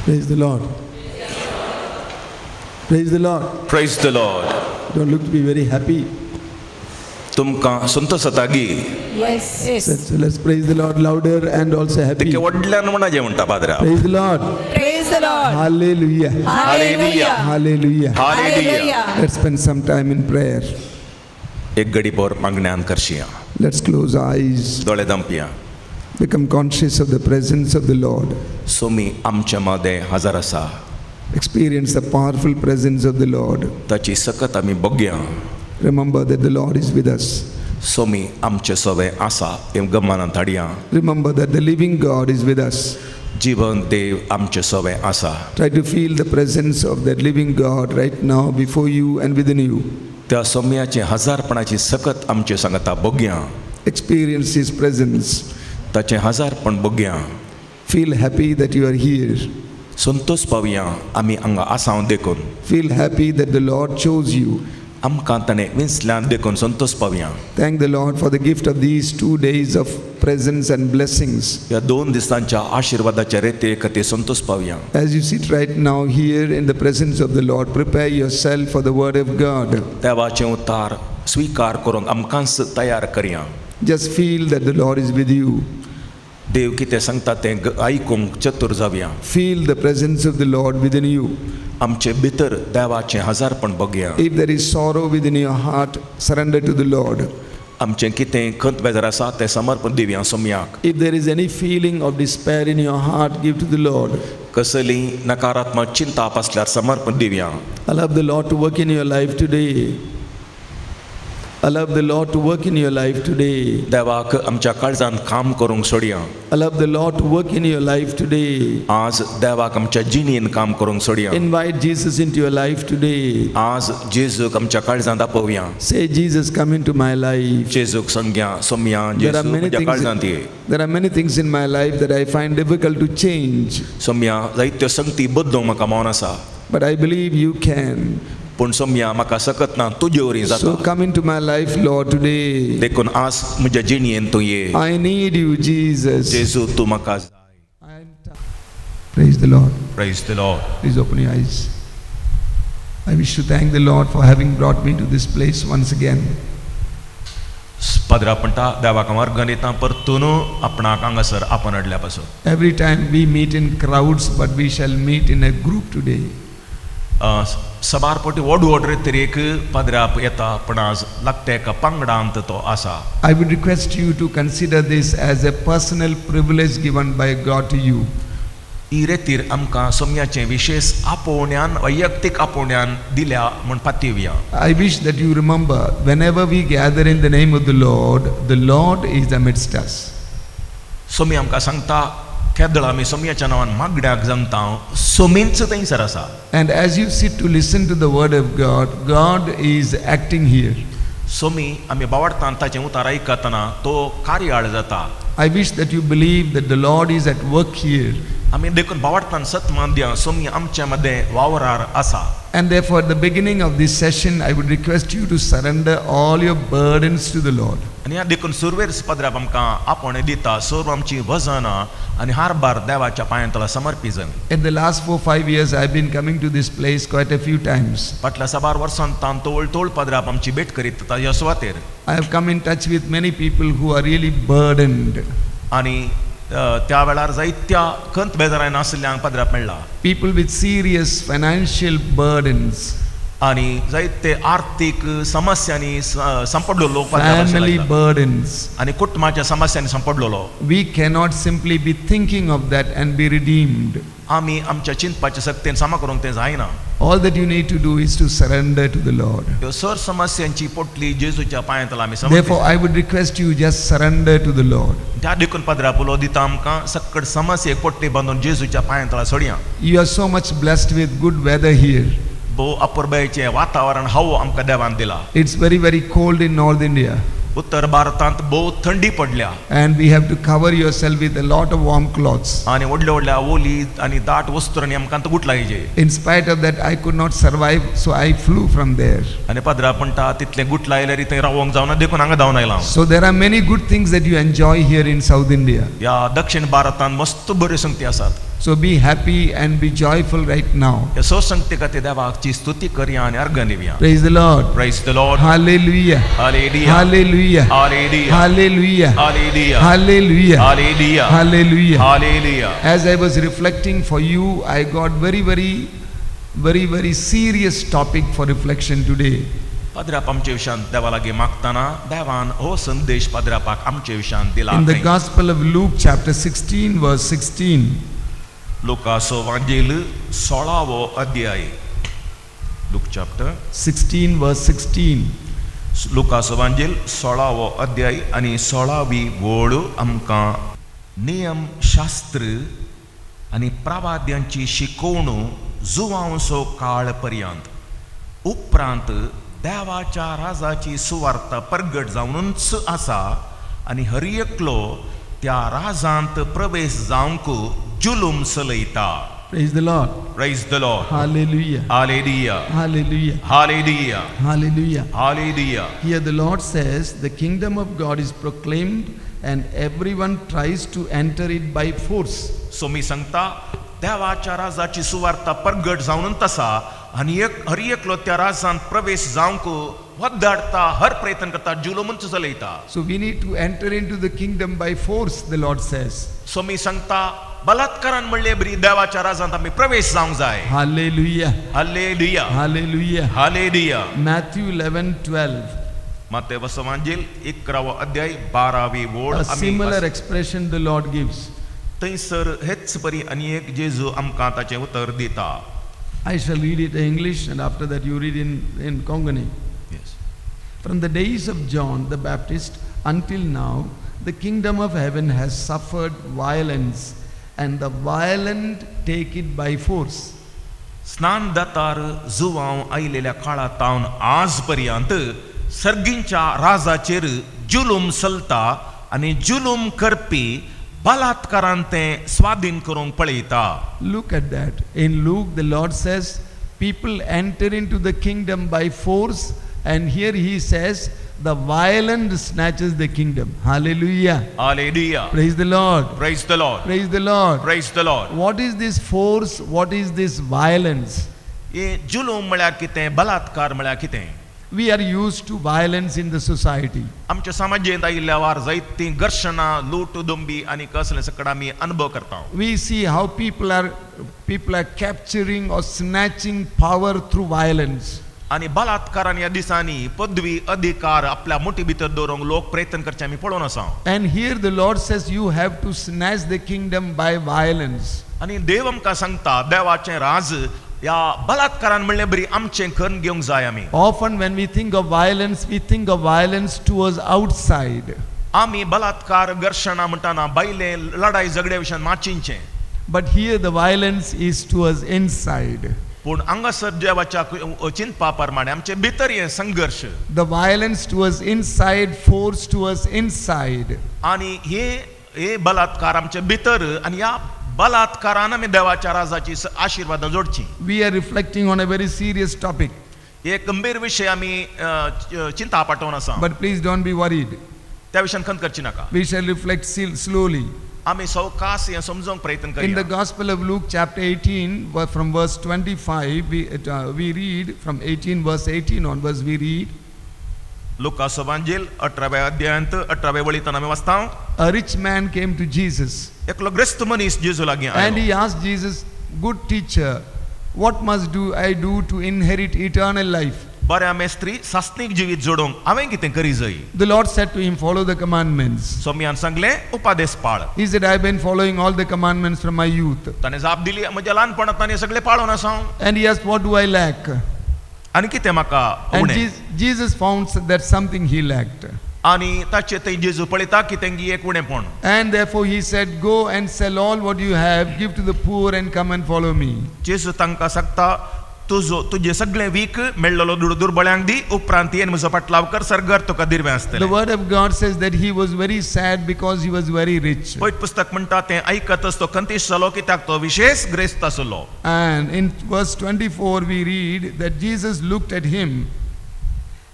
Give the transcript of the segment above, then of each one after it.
Praise the Lord. Praise the Lord. Praise the Lord. Don't look to be very happy. तुमकां संतोष जाता. Yes. Yes. Let's praise the Lord louder and also happy. तिके व्हडल्यान म्हणा म्हणटा पाद्रा. Praise the Lord. Praise the Lord. Hallelujah. Hallelujah. Hallelujah. Hallelujah. Let's spend some time in prayer. एक गडी पोर मागण्यान करशिया. Let's close our eyes. दोळे दमपिया. Become conscious of the presence of the Lord. Somi आमच्या मदें हजर आसा. Experience the powerful presence of the Lord. ताची सकत आमी बगया. Remember that the Lord is with us. Somi आमचे सवे आसा हें गमनांत हाडया. Remember that the living God is with us. जिवन देव आमचे सवे आसा. Try to feel the presence of that living God right now before you and within you. त्या सोम्याचे हजारपणाची सकत आमचे सांगता बगया. Experience His presence. ताचें हजारपण बगया. Feel happy that you are here. Santosh पावया आमी हांगा आसा देखून. Feel happy that the Lord chose you. आमकां ताणें विंचल्यान देखून Santosh पावया. Thank the Lord for the gift of these 2 days of presence and blessings. ह्या 2 दिसांच्या आशिर्वादाच्या रेते खातीर Santosh पावया. As you sit right now here in the presence of the Lord, prepare yourself for the word of God. देवाचें उतार स्विकार करूंक आमकांच तयार करया. Just feel that the Lord is with you. देव कितें सांगता तें आयकूंक चतूर जावया. Feel the presence of the Lord within you. आमचे भितर देवाचें हजारपण बगया. If there is sorrow within your heart, surrender to the Lord. आमचें कितें खंत बेजार आसा तें समर्पण दिवया सोम्याक. If there is any feeling of despair in your heart, give to the Lord. कसली नकारात्मक चिंता आसल्यार समर्पण दिवया. Allow the Lord to work in your life today. Allow the Lord to work in your life today. देवाक आमच्या काळजान काम करूंक सोडया. Allow the Lord to work in your life today. आज देवाक आमच्या जिणेन काम करूंक सोडया. Invite Jesus into your life today. आज जेजूक आमच्या काळजांत आपोवया. Say, Jesus, come into my life. जेजूक सांगया Saumya There are जेजू many म्हज्या things. काळजांत ये. There are many things in my life that I find difficult to change, Saumya जायत्यो संगती बदलूंक म्हाका मौन आसा. but I believe you can. पूण सोम्या म्हाका सकत ना तुजे वरी So जाता. come into my life, Lord, today. देखून आज म्हज्या जिणेन तूं ये. I need you, Jesus. जेजू तूं म्हाका जाय. Praise the Lord. Praise the Lord. Please open your eyes. I wish to thank the Lord for having brought me to this place once again. पाद्रा म्हणटा देवाक मार्गान येता परतून आपणाक हांगासर आपण हाडल्या पासून. Every time we meet in crowds, but we shall meet in a group today. सबार पटी व्हड व्हड रेतरेक पाद्राप येता पण आज लागता एका पंगडांत तो आसा. I would request you to consider this as a personal privilege given by God to you. ही रेतीर आमकां सोम्याचें विशेष आपोवण्यान वैयक्तीक आपोवण्यान दिल्या म्हूण पातयेवया. I wish that you remember, whenever we gather in the name of the Lord is amidst us. Somi आमकां सांगता केदळ आमी सोम्याच्या नांवान मागण्याक जमता सोमींच थंयसर आसा. And as you sit to listen to the word of God, God is acting here. Somi आमी बावडतान ताचें उतार आयकतना तो कार्याळ जाता. I wish that you believe that the Lord is at work here. आमी देखून बावडतान सत मानया सोमी आमच्या मदें वावरार आसा. And therefore, at the beginning of this session, I would request you to surrender all your burdens to the Lord. आनी ह्या देखून सुरवेर पदराप आमकां आपोवणें दिता सर्व आमची वजनां आनी हारबार देवाच्या पांयां तला समर्पी जावन. In the last 4-5 years, I have been coming to this place quite a few times. फाटल्या साबार वर्सां तान तोळ तोळ पदराप आमची भेट करीत ह्या सुवातेर. I have come in touch with many people who are really burdened. आनी त्या वेळार जायत्या खंत बेजारान आशिल्ल्यांक पदराप मेळ्ळा. People with serious financial burdens. आनी जायते आर्थीक समस्यांनी सांपडलो लोक, Family burdens. आनी कुटुंबाच्या समस्यांनी सांपडलेलो. We cannot simply be thinking of that and be redeemed. आमी आमच्या चिंतपाच्या शक्तीन सामा करूंक तें जायना. All that you need to do is to surrender to the Lord. ह्यो सर समस्यांची पोटली जेजूच्या पांयांत आमी Therefore, समर्पित. I would request you just surrender to the Lord. त्या देखून पाद्रा पुलो दिता आमकां सकट समस्येक पोटली बांदून जेजूच्या पांयांत सोडया. You are so much blessed with good weather here. भोव अपुरबायेचें वातावरण हवो आमकां देवान दिला. It's very, very cold in North India. उत्तर भारतांत भोव थंडी पडल्या. And we have to cover yourself with a lot of warm cloths. आनी व्हडल्या व्हडल्या ओली आनी दाट वस्त्रांनी आमकां गुटलायचे. In spite of that, I could not survive, so I flew from there. आनी पाद्रा म्हणटा तितलें गुटलायल्यार थंय रावोंक जावना देखून हांगा धांवन आयला. So there are many good things that you enjoy here in South India. ह्या दक्षिण भारतांत मस्त बऱ्यो संगती आसात. So be happy and be joyful right now. ह्या सो संगती खातीर देवाची स्तुती करया आनी अर्गां दिवया. Praise the Lord. Praise the Lord. Hallelujah. Hallelujah. Hallelujah. Hallelujah. Hallelujah. Hallelujah. Hallelujah. Hallelujah. Hallelujah. Hallelujah. As I was reflecting for you, I got very, very, very, very serious topic for reflection today. पाद्राप आमचे विशयान देवा लागीं मागतना देवान हो संदेश पाद्रापाक आमचे विशयान दिला. In the Gospel of Luke, chapter 16, verse 16. लुकासो वांजेल 16वो अध्याय, लूक चॅप्टर 16, verse 16. लुकासो वांजेल 16वो अध्याय आनी 16वी वळ आमकां नियम शास्त्र आनी प्रवाद्यांची शिकोवणू जुवांसो काळ पर्यंत उपरांत देवाच्या राजाची सुवार्ता परगट जावनूच आसा आनी हर एकलो त्या राजांत प्रवेश जावंक जुलूम चलयता. Praise the Lord. Praise the Lord. Hallelujah. Hallelujah. Hallelujah. Hallelujah. Hallelujah. Hallelujah. Here the Lord says, the kingdom of God is proclaimed and everyone tries to enter it by force. So मी सांगता देवाच्या राजाची सुवार्ता परगट जावन तसा आनी एक हर एकलो त्या राजांत प्रवेश जावंक वद्दाडटा, हर प्रयत्न करता, जुलूमच चलयता. So we need to enter into the kingdom by force, the Lord says. So मी सांगता बलात्कारान म्हणले बरी देवाच्या राजांत आमी प्रवेश जावंक जाय. Hallelujah. Hallelujah. Hallelujah. Hallelujah. Matthew 11:12. माते वसवांजेल 11वो अध्याय 12वी वळ. A similar expression the Lord gives. थंयसर हेच परी आनी एक जेजू आमकां ताचें उतर दिता. I shall read it in English and after that you read in Konkani. Yes. From the days of John the Baptist until now, the kingdom of heaven has suffered violence, and the violent take it by force. स्नान दातार जुवांव आयिल्ल्या काळा तावन आज पर्यंत सर्गींच्या राजाचेर जुलूम चलता आनी जुलूम करपी बलात्कारान तें स्वाधीन करूंक पळयता. Look at that. In Luke, the Lord says, people enter into the kingdom by force, and here he says, the violent snatches the kingdom. Hallelujah. Hallelujah. Praise the Lord. Praise the Lord. Praise the Lord. Praise the Lord. What is this force? What is this violence? हे जुलूम म्हळ्यार कितें, बलात्कार म्हळ्यार कितें? We are used to violence in the society. आमच्या समाजेंत आयिल्ल्या वार जायतीं घर्शणां, लूट दोंबी आनी कसलें सगळें आमी अनुभव करता. We see how people are capturing or snatching power through violence. आनी बलात्कारान ह्या दिसांनी पदवी अधिकार आपल्या मुठी भितर दवरूंक लोक प्रयत्न करचे आमी पळोवन आसा. And here the Lord says you have to snatch the kingdom by violence. आनी देव आमकां सांगता देवाचें राज ह्या बलात्कारान म्हणलें बरी आमचें करून घेवंक जाय आमी. Often when we think of violence, we think of violence towards outside. आमी बलात्कार घर्शणां म्हणटाना भायले लढाई झगड्या विशयान माचिंचें. But here the violence is towards inside. पूण हांगासर देवाच्या चिंतपा प्रमाणे आमचे भितर हे संघर्श. The violence towards inside, force towards inside. आनी हे बलात्कार आमचे भितर आनी ह्या बलात्कारान आमी देवाच्या राजाची आशिर्वादां जोडची. We are reflecting on a very serious topic. एक गंभीर विशय आमी चिंता पाठोवन आसा. But please don't be worried. त्या विशयान खंत करची नाका. We shall reflect slowly. आमी सवकास हें समजूंक प्रयत्न In the करया. Gospel of Luke chapter 18, from verse 25, we read from 18 verse 18 onwards we read. Lucas वांजेल 18व्या अध्यायांत 18व्या वळींत आमी वाचता. A rich man came to Jesus. एकलो ग्रेस्त मनीस जेजू लागीं And आयलो. he asked Jesus, good teacher, what must do I do to inherit eternal life? बऱ्या मेस्त्री सासणीक जिवीत जोडूंक हांवें कितें करी जाय? The Lord said to him, follow the commandments. सोम्यान सांगलें उपादेश पाळ. He said, I have been following all the commandments from my youth. ताणें जाप दिली म्हज्या ल्हानपणांत ताणें सगळें पाळून आसा हांव. And he asked, what do I lack? आनी कितें म्हाका And उणें? Jesus found that something he lacked. आनी ताचे थंय जेजू पळयता की तेंगी एक उणेपण. And therefore he said, go and sell all what you have, give to the poor and come and follow me. जेजू तांकां सांगता तुजो तुजें सगळें वीक मेळ्ळलो दुर्बळ्यांक दी, उपरांत येन म्हजो फाटलाव कर, सर्गार तुका दिर्वें आसतलें. The word of God says that he was very sad because he was very rich. पवित्र पुस्तक म्हणटा तें आयकतच तो खंतीश जालो कित्याक तो विशेष ग्रेस्त आसलो. And in verse 24 we read that Jesus looked at him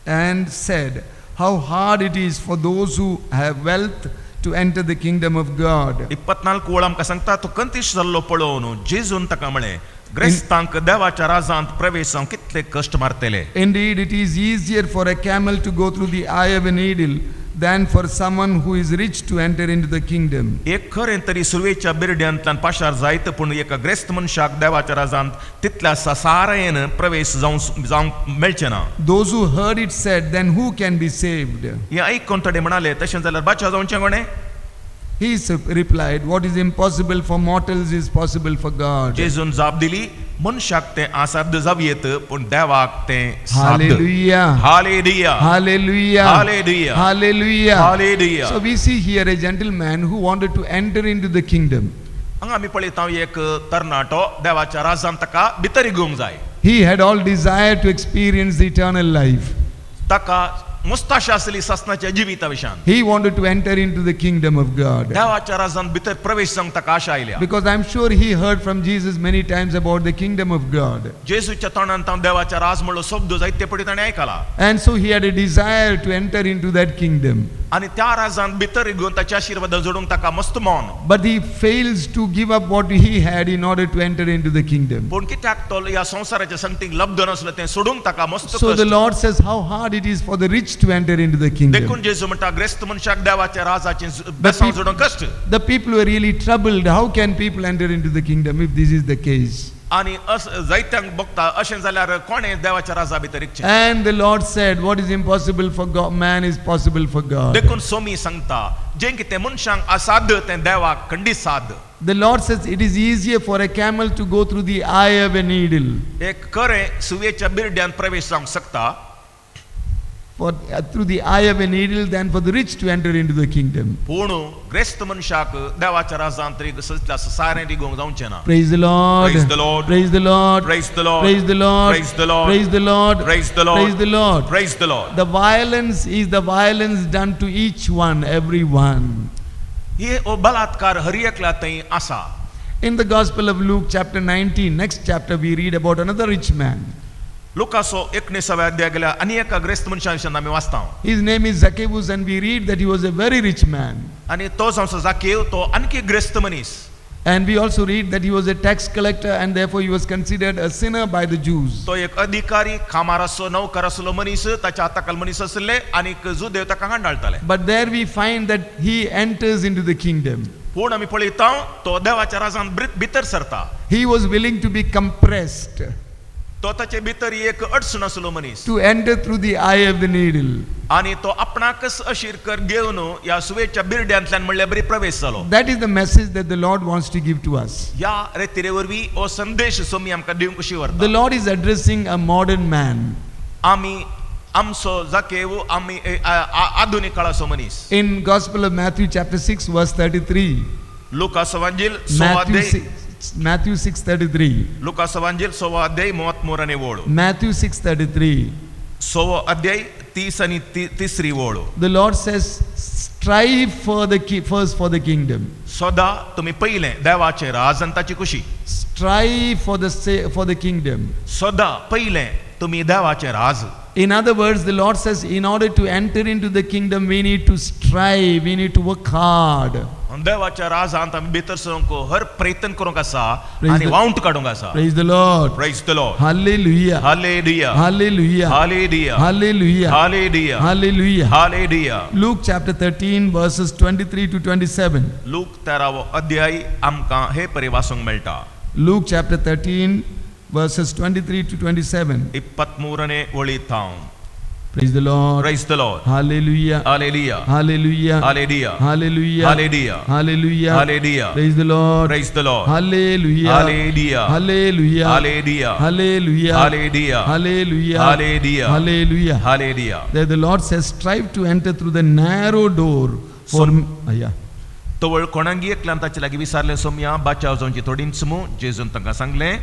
and said, how hard it is for those who have wealth to enter the kingdom of God. 24 ओळ आमकां सांगता तो कंतीश जाल्लो पळोवन जेजून ताका म्हळें ग्रेस्तांक देवाच्या राजांत प्रवेश जावंक कितले कश्ट मारतले. Indeed, it is easier for a camel to go through the eye of a needle than for someone who is rich to enter into the kingdom. एक खरें तरी सुरवेच्या बिरड्यांतल्यान पाशार जायत पूण एका ग्रेस्त मनशाक देवाच्या राजांत तितल्या सारायेन प्रवेश जावंक मेळचें ना. Those who heard it said, then who can be saved? हें आयकून थोडे म्हणाले तशें जाल्यार बाचा जावचें कोणें? He replied, what is impossible for mortals is possible for God. जेजून जाप दिली मनशाक तें असाध्य जावयेत पूण देवाक तें साध्य. Hallelujah. Hallelujah. Hallelujah. Hallelujah. Hallelujah. Hallelujah. So we see here a gentleman who wanted to enter into the kingdom. हांगा आमी पळयता एक तरणाटो देवाच्या राजान ताका भितर रिगूंक जाय. He had all desire to experience the eternal life. ताका मस्त आशा आसली सासणाच्या जिविता विशयान. He wanted to enter into the kingdom of God. देवाच्या राजान भितर प्रवेश जावंक ताका आशा आयल्या. Because I'm sure he heard from Jesus many times about the kingdom of God. जेजूच्या तोंडान तांव देवाच्या राज म्हणलो शब्द जायते पटी ताणें आयकला. And so he had a desire to enter into that kingdom. आनी त्या राजान भितर रिगून ताच्या आशिर्वाद जोडूंक ताका मस्त मन. But he fails to give up what he had in order to enter into the kingdom. पूण कित्याक तो ह्या संवसाराच्या संगतीक लब्ध नासलो तें सोडूंक ताका मस्त. So the Lord says how hard it is for the rich to enter into the kingdom. देखून जेजू म्हणटा ग्रेस्त मनशाक देवाच्या राजाचें बेसांव जोडूंक कश्ट. The people were really troubled. How can people enter into the kingdom if this is the case? आनी जायत्यांक बघता अशें जाल्यार कोणें देवाच्या राजा भितर रिगचें. And the Lord said, what is impossible for God, man is possible for God. देखून सोमी सांगता जें कितें मनशांक असाध्य तें देवाक खंडीत साध्य. The Lord says it is easier for a camel to go through the eye of a needle. एक खरें सुयेच्या बिरड्यान प्रवेश जावंक शकता. For through the eye of a needle than for the rich to enter into the kingdom. पूण ग्रेस्त मनशाक देवाच्या राजांत सारें रिगूंक जावचें ना. Praise the Lord. Praise the Lord. Praise the Lord. Praise the Lord. Praise the Lord. Praise the Lord. Praise the Lord. Praise the Lord. Praise the Lord. Praise the Lord. The violence is the violence done to each one, every one. हे ओ बलात्कार हर एकल्या थंय आसा. In the Gospel of Luke chapter 19, next chapter we read about another rich man. लुकासो 19व्या अध्याय गेल्या आनी एका ग्रेस्त मनशा विशीं आमी वाचता. His name is Zacchaeus, and we read that he was a very rich man. आनी तो जावन जाकेव तो आणखी ग्रेस्त मनीस. And we also read that he was a tax collector and therefore he was considered a sinner by the Jews. तो एक अधिकारी कामार आसलो नौकर आसलो मनीस ताच्या हाताखाल मनीस आसले आनी जुदेव ताका हांडाळटाले. But there we find that he enters into the kingdom. पूण आमी पळयता तो देवाच्या राजान भितर सरता. He was willing to be compressed. तो ताचे भितर एक अडचण आसलो मनीस. To enter through the eye of the needle. आनी तो आपणाकच अशीर कर घेवन ह्या सुवेच्या बिरड्यांतल्यान म्हणल्यार बरी प्रवेश जालो. That is the message that the Lord wants to give to us. ह्या रेतिरे वरवीं हो संदेश सोमी आमकां दिवंक कशी व्हरता. The Lord is addressing a modern man. आमी आमचो जाकेव आमी आधुनीक काळाचो मनीस. In Gospel of Matthew chapter 6 verse 33. Lucas वांजेल 6 Matthew 6:33. लुकास वांजेल 6 अध्याय 33 ओळ. Matthew 6:33. 6 अध्याय 30 आणि 3 ओळ. The Lord says, strive for the first for the kingdom. सदा तुम्ही पहिले देवाचे राज आणि ताची खुशी. Strive for the kingdom. सदा पहिले तुम्ही देवाचे राज. In other words, the Lord says, in order to enter into the kingdom, we need to strive, we need to work hard. देवाच्या राजांत आमी भितर सरूंक हर प्रयत्न करूंक आसा आनी वावंट काडूंक आसा. Praise the Lord. Praise the Lord. Hallelujah. Hallelujah. Hallelujah. Hallelujah. Hallelujah. Hallelujah. Hallelujah. Hallelujah. Luke chapter 13 verses 23 to 27. Luke 13 अध्याय आमकां हे परी वाचूंक मेळटा. Luke chapter 13 verses 23 to 27. 23 वळी थावन. Praise the Lord. Praise the Lord. Hallelujah. Hallelujah. Hallelujah. Hallelujah. Hallelujah. Hallelujah. Hallelujah. Hallelujah. Praise the Lord. Praise the Lord. Hallelujah. Hallelujah. Hallelujah. Hallelujah. Hallelujah. Hallelujah. Hallelujah. Hallelujah. Hallelujah. Hallelujah. There the Lord says, strive to enter through the narrow door. For yeah. तवळ कोणांगी एकल्यान ताचे लागीं विचारलें सोमया बाचाव जावची थोडींच मू जेजून तांकां सांगलें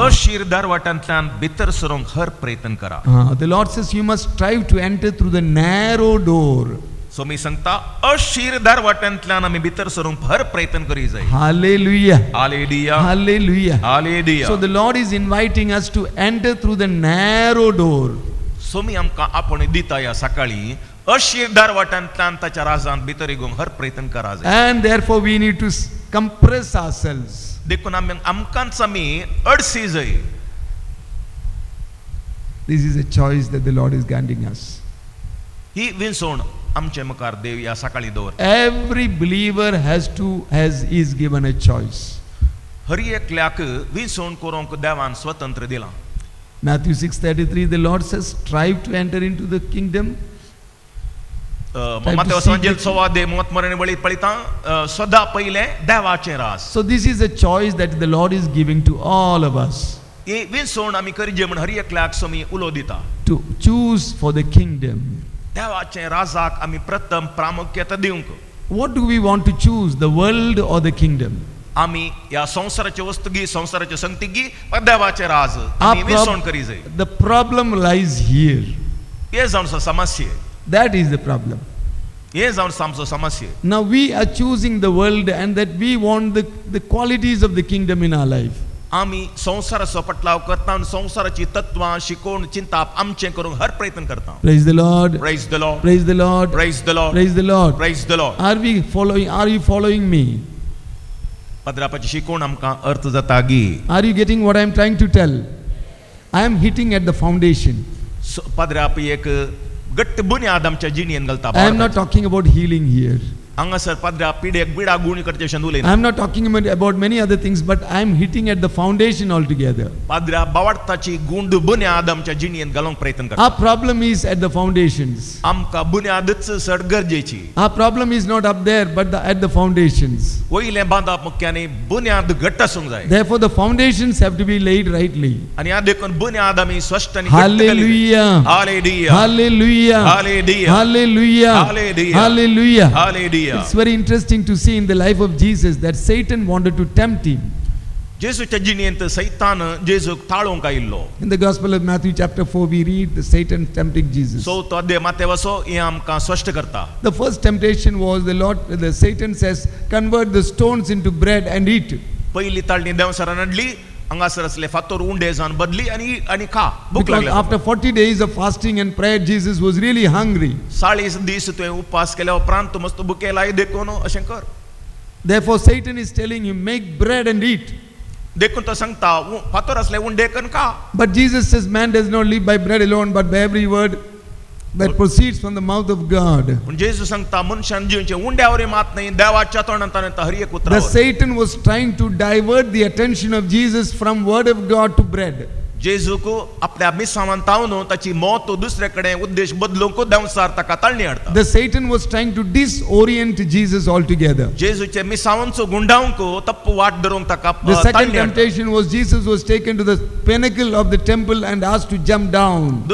अशीर दारवाटांतल्यान भितर सरूंक हर प्रयत्न करा. The Lord says you must strive to enter through the narrow door. So मी सांगता अशीर दारवाटांतल्यान आमी भितर सरूंक हर प्रयत्न करी जाय. Hallelujah. Hallelujah. Hallelujah. Hallelujah. So the Lord is inviting us to enter through the narrow door. So मी आमकां आपोवणें दिता ह्या सकाळीं अशीर दारवाटांतल्यान ताच्या राजांत भितर येवंक हर प्रयत्न करा जाय. And therefore we need to compress ourselves. देखून आमी आमकांच आमी अडसी जाय. This is a choice that the Lord is granting us. ही विंचवण आमचे मुखार देव ह्या सकाळी दवरता. Every believer is given a choice. हर एकल्याक विंचवण करूंक देवान स्वतंत्र दिलां. Matthew 6:33, the Lord says, strive to enter into the kingdom. So this is a choice that the Lord is giving to all of us. To choose for the kingdom. What do we want to choose, the world or the kingdom? The problem lies here. That is the problem. Now we are choosing the world, and that we want the qualities of the kingdom in our life. Praise the Lord. Praise the Lord. Praise the Lord. Praise the Lord. Praise the Lord. Praise the Lord. Are we following? Are you following me? Are you getting what I am trying to tell? I am hitting at the foundation. I am not talking about healing here. I am not talking about many other things, but I am hitting at the foundation altogether. Our problem is at the foundations. Our problem is not up there, but at the foundations. Therefore, the foundations have to be laid rightly. Hallelujah. Hallelujah. Hallelujah. Hallelujah. Hallelujah. Hallelujah. Hallelujah. It's very interesting to see in the life of Jesus that Satan wanted to tempt him. In the Gospel of Matthew chapter 4 we read the Satan tempting Jesus. The first temptation was the Satan says, convert the stones into bread and eat. Because after 40 days of fasting and prayer, Jesus was really hungry. Therefore Satan is telling him, make bread and eat. But Jesus says, man does not live by bread alone, but by every word that proceeds from the mouth of God. The Satan was trying to divert the attention of Jesus from word of God to bread. The Satan was trying to disorient Jesus altogether. The second temptation was Jesus was taken to the pinnacle of the temple and asked to jump down.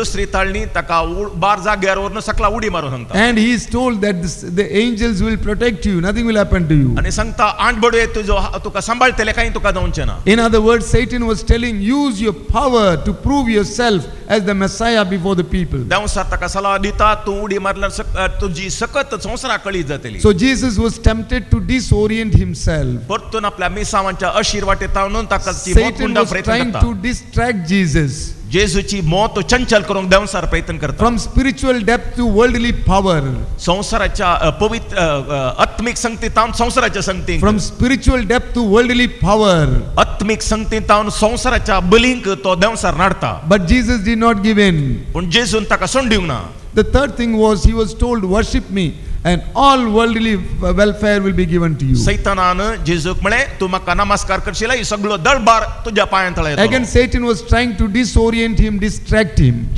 And he is told that the angels will protect you, nothing will happen to you. In other words, Satan was telling, use your power to prove yourself as the Messiah before the people. So Jesus was tempted to disorient himself. Satan was trying to distract Jesus from spiritual depth to worldly power. From spiritual depth to worldly power. But Jesus did not give in. The third thing was he was told, worship me and all worldly welfare will be given to you. Again Satan was trying to disorient him, distract him.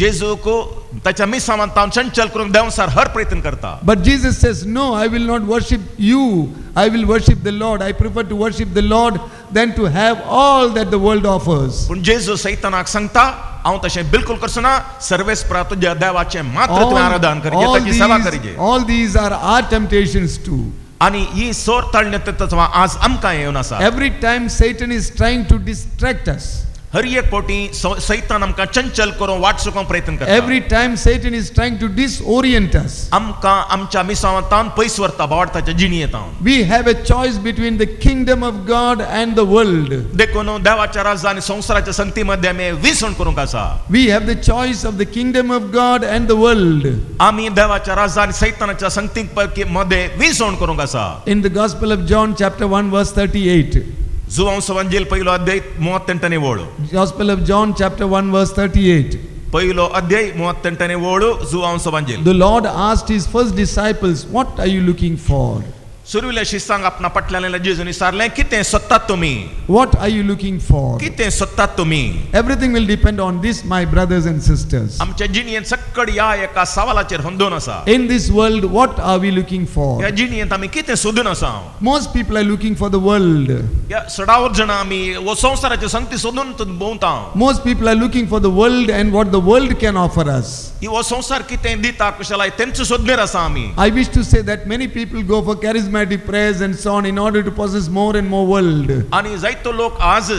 But Jesus says, no, I will not worship you. I will worship the Lord. I prefer to worship the Lord than to have all that the world offers. All these are our temptations too. Every time Satan is trying to distract us. हर एक फावटी सैतान आमकां चंचल करून वाट चुकोवंक प्रयत्न करता. Every time Satan is trying to disorient us. आमकां आमच्या मिसांवांतावन पयस व्हरता भावार्थाच्या जिणयेंतावन. We have a choice between the kingdom of God and the world. देखून देवाच्या राजा आनी संवसाराच्या संगती मदें आमी विसण करूंक आसा. We have the choice of the kingdom of God and the world. आमी देवाच्या राजा आनी सैतानाच्या संगती मदें विसण करूंक आसा. In the Gospel of John chapter 1 verse 38. Joao सवांजेल पहिलो अध्याय 38 ओळ. Gospel of John chapter 1 verse 38. पहिलो अध्याय 38 ओळ Joao सवांजेल. The Lord asked his first disciples, what are you looking for? सुरवेल्या शिसांक आपणा फाटल्यान जेजून विचारलें, कितें सोदतात तुमी? What are you looking for? कितें सोदतात तुमी? Everything will depend on this, my brothers and sisters. आमच्या जिणयेंत सक्कड ह्या एका सवालाचेर होंदून आसा. In this world, what are we looking for? ह्या जिणयेंत आमी कितें सोदून आसा? Most people are looking for the world. ह्या सडावर जाणां आमी हो संवसाराची संगती सोदून भोंवता. Most people are looking for the world and what the world can offer us. हो संवसार कितें दिता कुशलाय तेंच सोदनेर आसा आमी. I wish to say that many people go for charismatic prayers and so on in order to possess more and more world. आनी जायतो लोक आज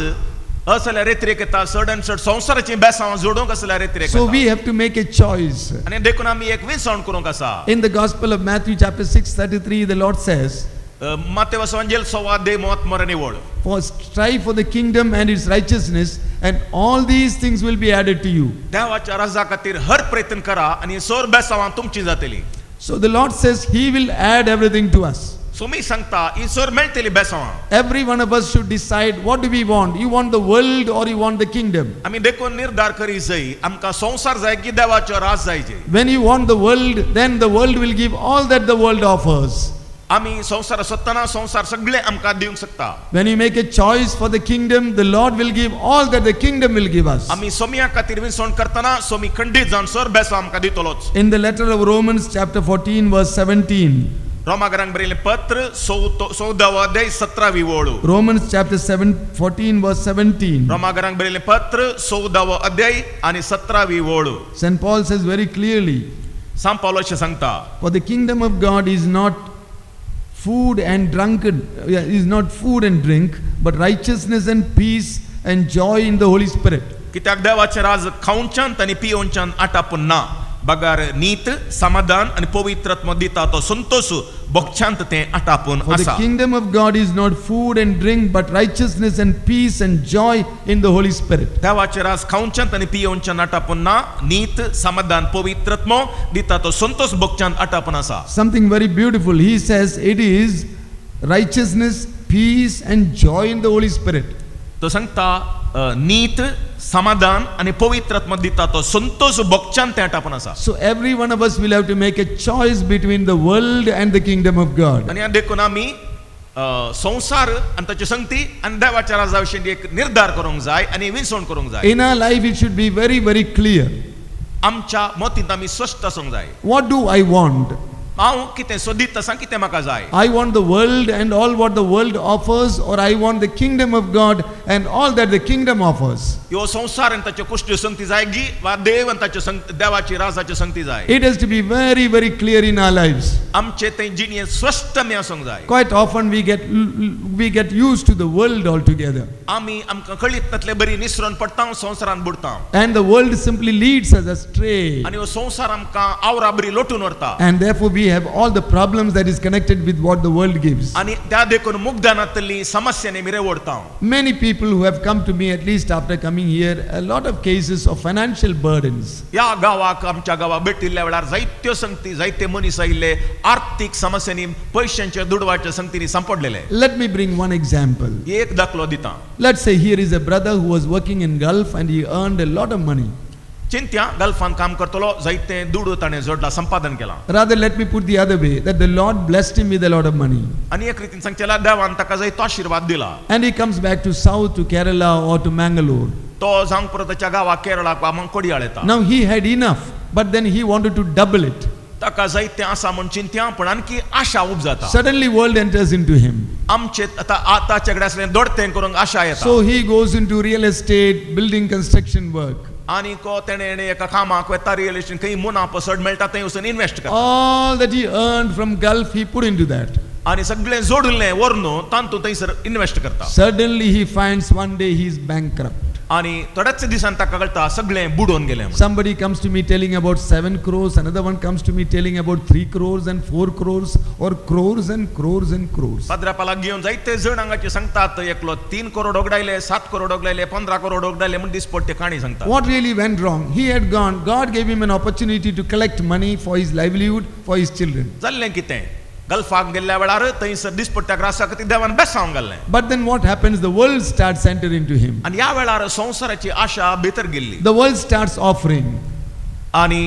असल्या रेत्रेक येता चड आनी चड संवसाराची बेसांव जोडूंक असल्या रेत्रेक. So we have to make a choice. आनी देखून आमी एक विसवण करूंक आसा. In the Gospel of Matthew chapter 6:33 the Lord says, Matthew सवांजेल 6:33 ओळ. For strive for the kingdom and its righteousness, and all these things will be added to you. देवाच्या राजा खातीर हर प्रयत्न करा आनी सोर बेसांवां तुमची जातली. So the Lord says he will add everything to us. Somi सांगता ही सोर मेळटली बेसांवां. Every one of us should decide what do we want. You want the world or you want the kingdom? आमी देखून निर्धार करी जाय आमकां संवसार जाय की देवाचो राज जाय. When you want the world, then the world will give all that the world offers. आमी संवसार सोदतना संवसार सगळे आमकां दिवंक शकता. When you make a choice for the kingdom, the Lord will give all that the kingdom will give us. आमी सोम्या खातीर विसवण करतना सोमी खंडीत जावन सर बेसांव आमकां दितलोच. In the letter of Romans chapter 14 verse 17. रोमागरांक बरयलें पत्र 14 अध्याय 17 ओळ. Romans chapter 14 verse 17. रोमागरांक बरयलें पत्र 14 अध्याय आनी 17 ओळ. Saint Paul says very clearly. सांत पावल अशें सांगता. For the kingdom of God is not food and drunken, is not food and drink, but righteousness and peace and joy in the Holy Spirit. कित्याक देवाचें राज खावच्यान आनी पियोवच्यान आटापून ना, बगर नीत समाधान आनी पवित्रत्व दिता तो संतोष भोगच्यांत तें आटापून For the आसा. kingdom of God is not food and drink, but righteousness and peace and joy in the Holy Spirit. देवाचें राज खावच्यांत आनी पियोवच्यान आटापून ना, नीत समाधान पवित्रत्व दिता तो संतोष भोगच्यांत आटापून आसा. Something very beautiful. He says it is righteousness, peace and joy in the Holy Spirit. तो सांगता नीत समाधान आनी पवित्रत्व दिता तो संतोष भोगच्यान तें आटापून आसा. So every one of us will have to make a choice between the world and the kingdom of God. आनी देखून आमी संवसार आनी ताची संगती आनी देवाच्या राजा विशीं एक निर्धार करूंक जाय आनी विसवण करूंक जाय. In our life it should be very very clear. आमच्या मतींत आमी स्पश्ट आसूंक जाय. What do I want? हांव कितें सोदीत आसा, कितें म्हाका जाय? I want the world and all what the world offers, or I want the kingdom of God and all that the kingdom offers. ह्यो संवसार आनी ताच्यो कुश्ट्यो संगती जाय गी वा देव आनी ताच्यो देवाची राजाच्यो संगती जाय. It has to be very very clear in our lives. आमचे ते जिणेंत स्पश्ट आमी आसूंक जाय. Quite often we get used to the world altogether. आमी आमकां कळीत नातले बरी निसरून पडटा, संवसारान बुडटा. And the world simply leads us astray. आनी हो संवसार आमकां आवरा बरी लोटून व्हरता. And therefore we have all the problems that is connected with what the world gives. आनी त्या देखून मुग्दानांतली समस्यांनी मिरे ओडता. Many people who have come to me, at least after coming here, a lot of cases of financial burdens. ह्या गांवाक आमच्या गांवाक भेटिल्ल्या वेळार जायत्यो संगती जायते मनीस आयिल्ले आर्थीक समस्यांनी पयशांच्या दुडवाच्या संगतींनी सांपडलेले. Let me bring one example. एक दाखलो दिता. Let's say here is a brother who was working in Gulf and he earned a lot of money. चिंत्या गल्फान काम करतलो जायते दुडू ताणें जोडला संपादन केला. Rather let me put the other way, that the Lord blessed him with a lot of money. आनी एक रितीन सांगचेला देवान ताका जायतो आशीर्वाद दिला. And he comes back to south, to Kerala or to Mangalore. तो जावंक परत ताच्या गांवाक केरळाक वा मंकोडियाळ येता. Now he had enough, but then he wanted to double it. ताका जायते आसा म्हूण चिंत्या पण आणखी आशा उपजाता. Suddenly world enters into him. आमचे आतां आतांचे कडेन आसलें दोडतें करूंक आशा येता. So he goes into real estate, building construction work. आनी को तेणें एका कामाक वता रियल इस्टेट खंय मुनाफो चड मेळटा थंय वचून इन्वेस्ट करता. All that he earned from Gulf he put into that. आनी सगळें जोडिल्लें व्हरून तातूंत थंयसर इन्वेस्ट करता. Suddenly he finds one day he is bankrupt. आनी थोड्याच दिसान ताका कळटा सगळें बुडोवन गेलें म्हणून. Somebody comes to me telling about 7 crores, another one comes to me telling about 3 crores and 4 crores or crores and crores and crores. पाद्रापालाक घेवन जायते जण हांगाचे सांगतात एकलो 3 करोड ओगडायले 7 करोड ओगडायले 15 करोड ओगडायले म्हूण दिसपट्टे काणी सांगतात. What really went wrong? He had gone, God gave him an opportunity to collect money for his livelihood, for his children. जाल्लें कितें गल्फाक गेल्ल्या वेळार थंयसर दिसपट्ट्या ग्रासा खातीर देवान बेसांव घाल्लें. But then what happens? The world starts entering into him. आनी ह्या वेळार संवसाराची आशा भितर गेल्ली. The world starts offering. आनी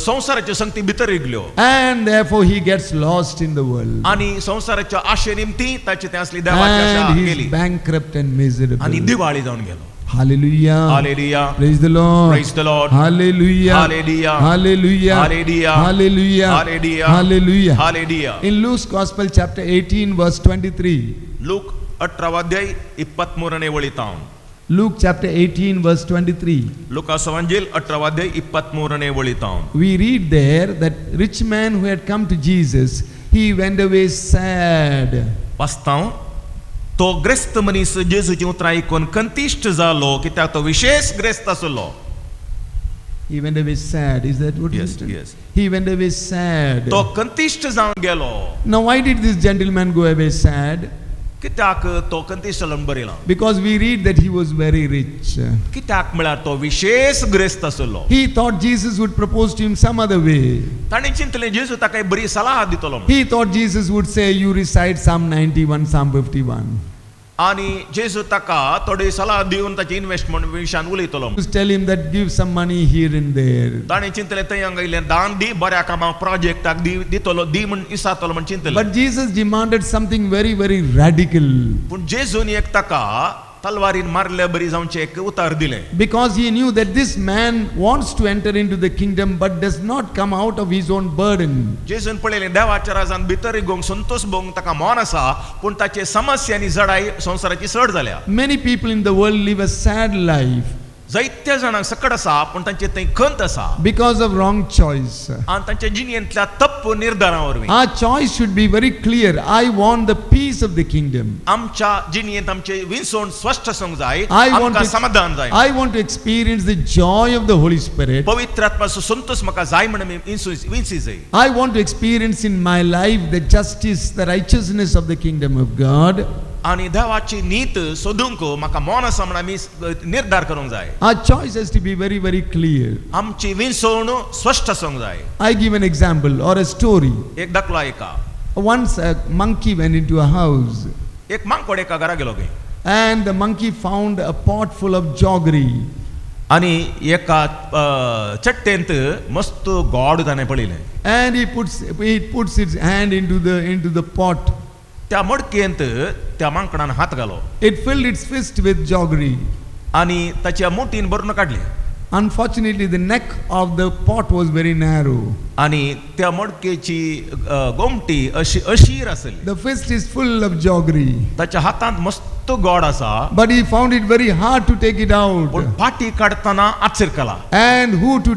संवसाराच्यो संगती भितर रिगल्यो. And therefore he gets lost in the world. आनी संवसाराच्या आशे निमती ताची तें आसली देवाची आशा And he गेली. is bankrupt and miserable. आनी दिवाळी जावन गेलो. Hallelujah. Hallelujah. Praise the Lord. Praise the Lord. Hallelujah. Hallelujah. Hallelujah. Hallelujah. Hallelujah. Hallelujah. Hallelujah. Hallelujah. In Luke's Gospel chapter 18 verse 23. Luke 18 ಅಧ್ಯಾಯ 23 ಒಳಿತಾವ್. Luke chapter 18 verse 23. ಲೂಕಾಸ ವಂಜೇಲ್ 18 ಅಧ್ಯಾಯ 23 ಒಳಿತಾವ್. We read there that rich man who had come to Jesus, he went away sad. वाचताव तो ग्रेस्त मनीस जेजूची उतरां आयकून कंतिश्ट जालो कित्याक तो विशेष ग्रेस्त आसलो. He went away sad. Is that what Yes, is written? yes. He went away sad. तो कंतिश्ट जावन गेलो. Now why did this gentleman go away sad? कित्याक तो कंतिश्ट जालो म्हूण बरयलां? Because we read that he was very rich. कित्याक म्हळ्यार तो विशेष ग्रेस्त आसलो. He thought Jesus would propose to him some other way. ताणें चिंतलें जेजू ताका एक बरी सलाह दितलो म्हूण. He thought Jesus would say, you recite Psalm 91, Psalm 51. आनी जेजू ताका थोडी सलाह दिवन ताचे इन्वेस्टमेंट विशयान उलयतलो म्हूण. Just tell him that give some money here and there. ताणें चिंतलें थंय हांगा इल्लें दान दी बऱ्या कामाक प्रोजेक्टाक दी दितलो दी म्हूण विचारतलो म्हूण चिंतलें. But Jesus demanded something very, very radical. पूण जेजून एक ताका तलवारीन मारले बरी जावचें एक उतार दिलें. Because he knew that this man wants to enter into the kingdom but does not come out of his own burden. जेजून पळयलें देवाच्या राजान भितर रिगोवंक संतोष भोगूंक ताका मन आसा पूण ताचे समस्या आनी जडाय संवसाराची चड जाल्या. Many people in the world live a sad life. जायत्या जाणांक सकट आसा पूण तांचे थंय खंत आसा. Because of wrong choice. आनी तांच्या जिणेंतल्या तप्प निर्धारा वरवीं. Our choice should be very clear. I want the peace of the kingdom. आमच्या जिणेंत आमचे विंचवण स्पश्ट आसूंक जाय. आमकां समाधान जाय. I want to experience the joy of the Holy Spirit. पवित्र आत्माचो संतोष म्हाका जाय म्हण आमी विंची जाय. I want to experience in my life the justice, the righteousness of the kingdom of God. आनी देवाची नीत सोदूंक म्हाका मन आसा म्हण आमी निर्धार करूंक जाय. Our choice has to be very, very clear. आमची विंचवण स्पश्ट आसूंक जाय. I give an example or a story. एक दाखलो आयका. Once a monkey went into a house. एक मांकोड एका घरा गेलो गे. And the monkey found a pot full of jaggery. आनी एका चट्टेंत मस्त गोड ताणें पळयलें. And he puts his hand into the pot. त्या मडकेंत त्या मांकडान हात घालो. It filled its fist with jaggery. आनी ताच्या मुठीन भरून काडलें. Unfortunately, the neck of the pot was very narrow. आनी त्या मडकेची गोमटी अशी अशीर आसली. The fist is full of jaggery. ताच्या हातांत मस्त गोड आसा. But he found it very hard to take it out. पूण फाटी काडटना आचिरकला. And who to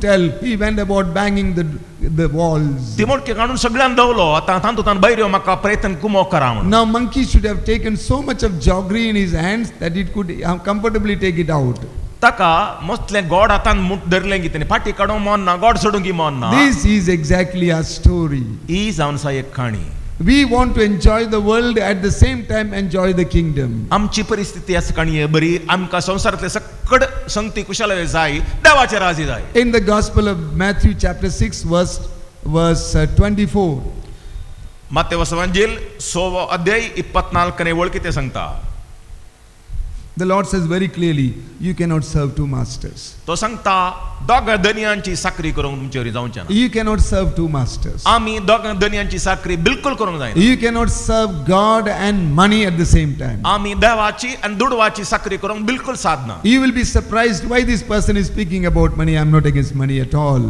tell? He went about banging the walls. ती मडकी काडून सगळ्यांक दवलो. आतां तातूंत भायर यो म्हाका प्रयत्न कुमो करा म्हूण. Now monkey should have taken so much of jaggery in his hands that it could comfortably take it out. ताका मस्तलें गोड हातान मुठ धरलें की तेणें फाटी काडूंक मन ना गोड सोडूंक की मन ना. This is exactly our story. ही जावन आसा एक काणी. We want to enjoy the world, at the same time enjoy the kingdom. आमची परिस्थिती आसा काणी बरी आमकां संवसारांतले सकड संगती कुशल जाय देवाचे राजी जाय. In the Gospel of Matthew chapter 6 verse 24. मातेवस वंजील 6 अध्याय 24 वळ कितें सांगता? The Lord says very clearly, you cannot serve two masters. तो सांगता दोगां धनयांची साकरी करूंक तुमचे वरी जावचें ना. You cannot serve two masters. आमी दोगां धनयांची साकरी बिलकुल करूंक जायना. You cannot serve God and money at the same time. आमी देवाची आनी दुडवाची साकरी करूंक बिलकुल सादना. You will be surprised why this person is speaking about money. I am not against money at all.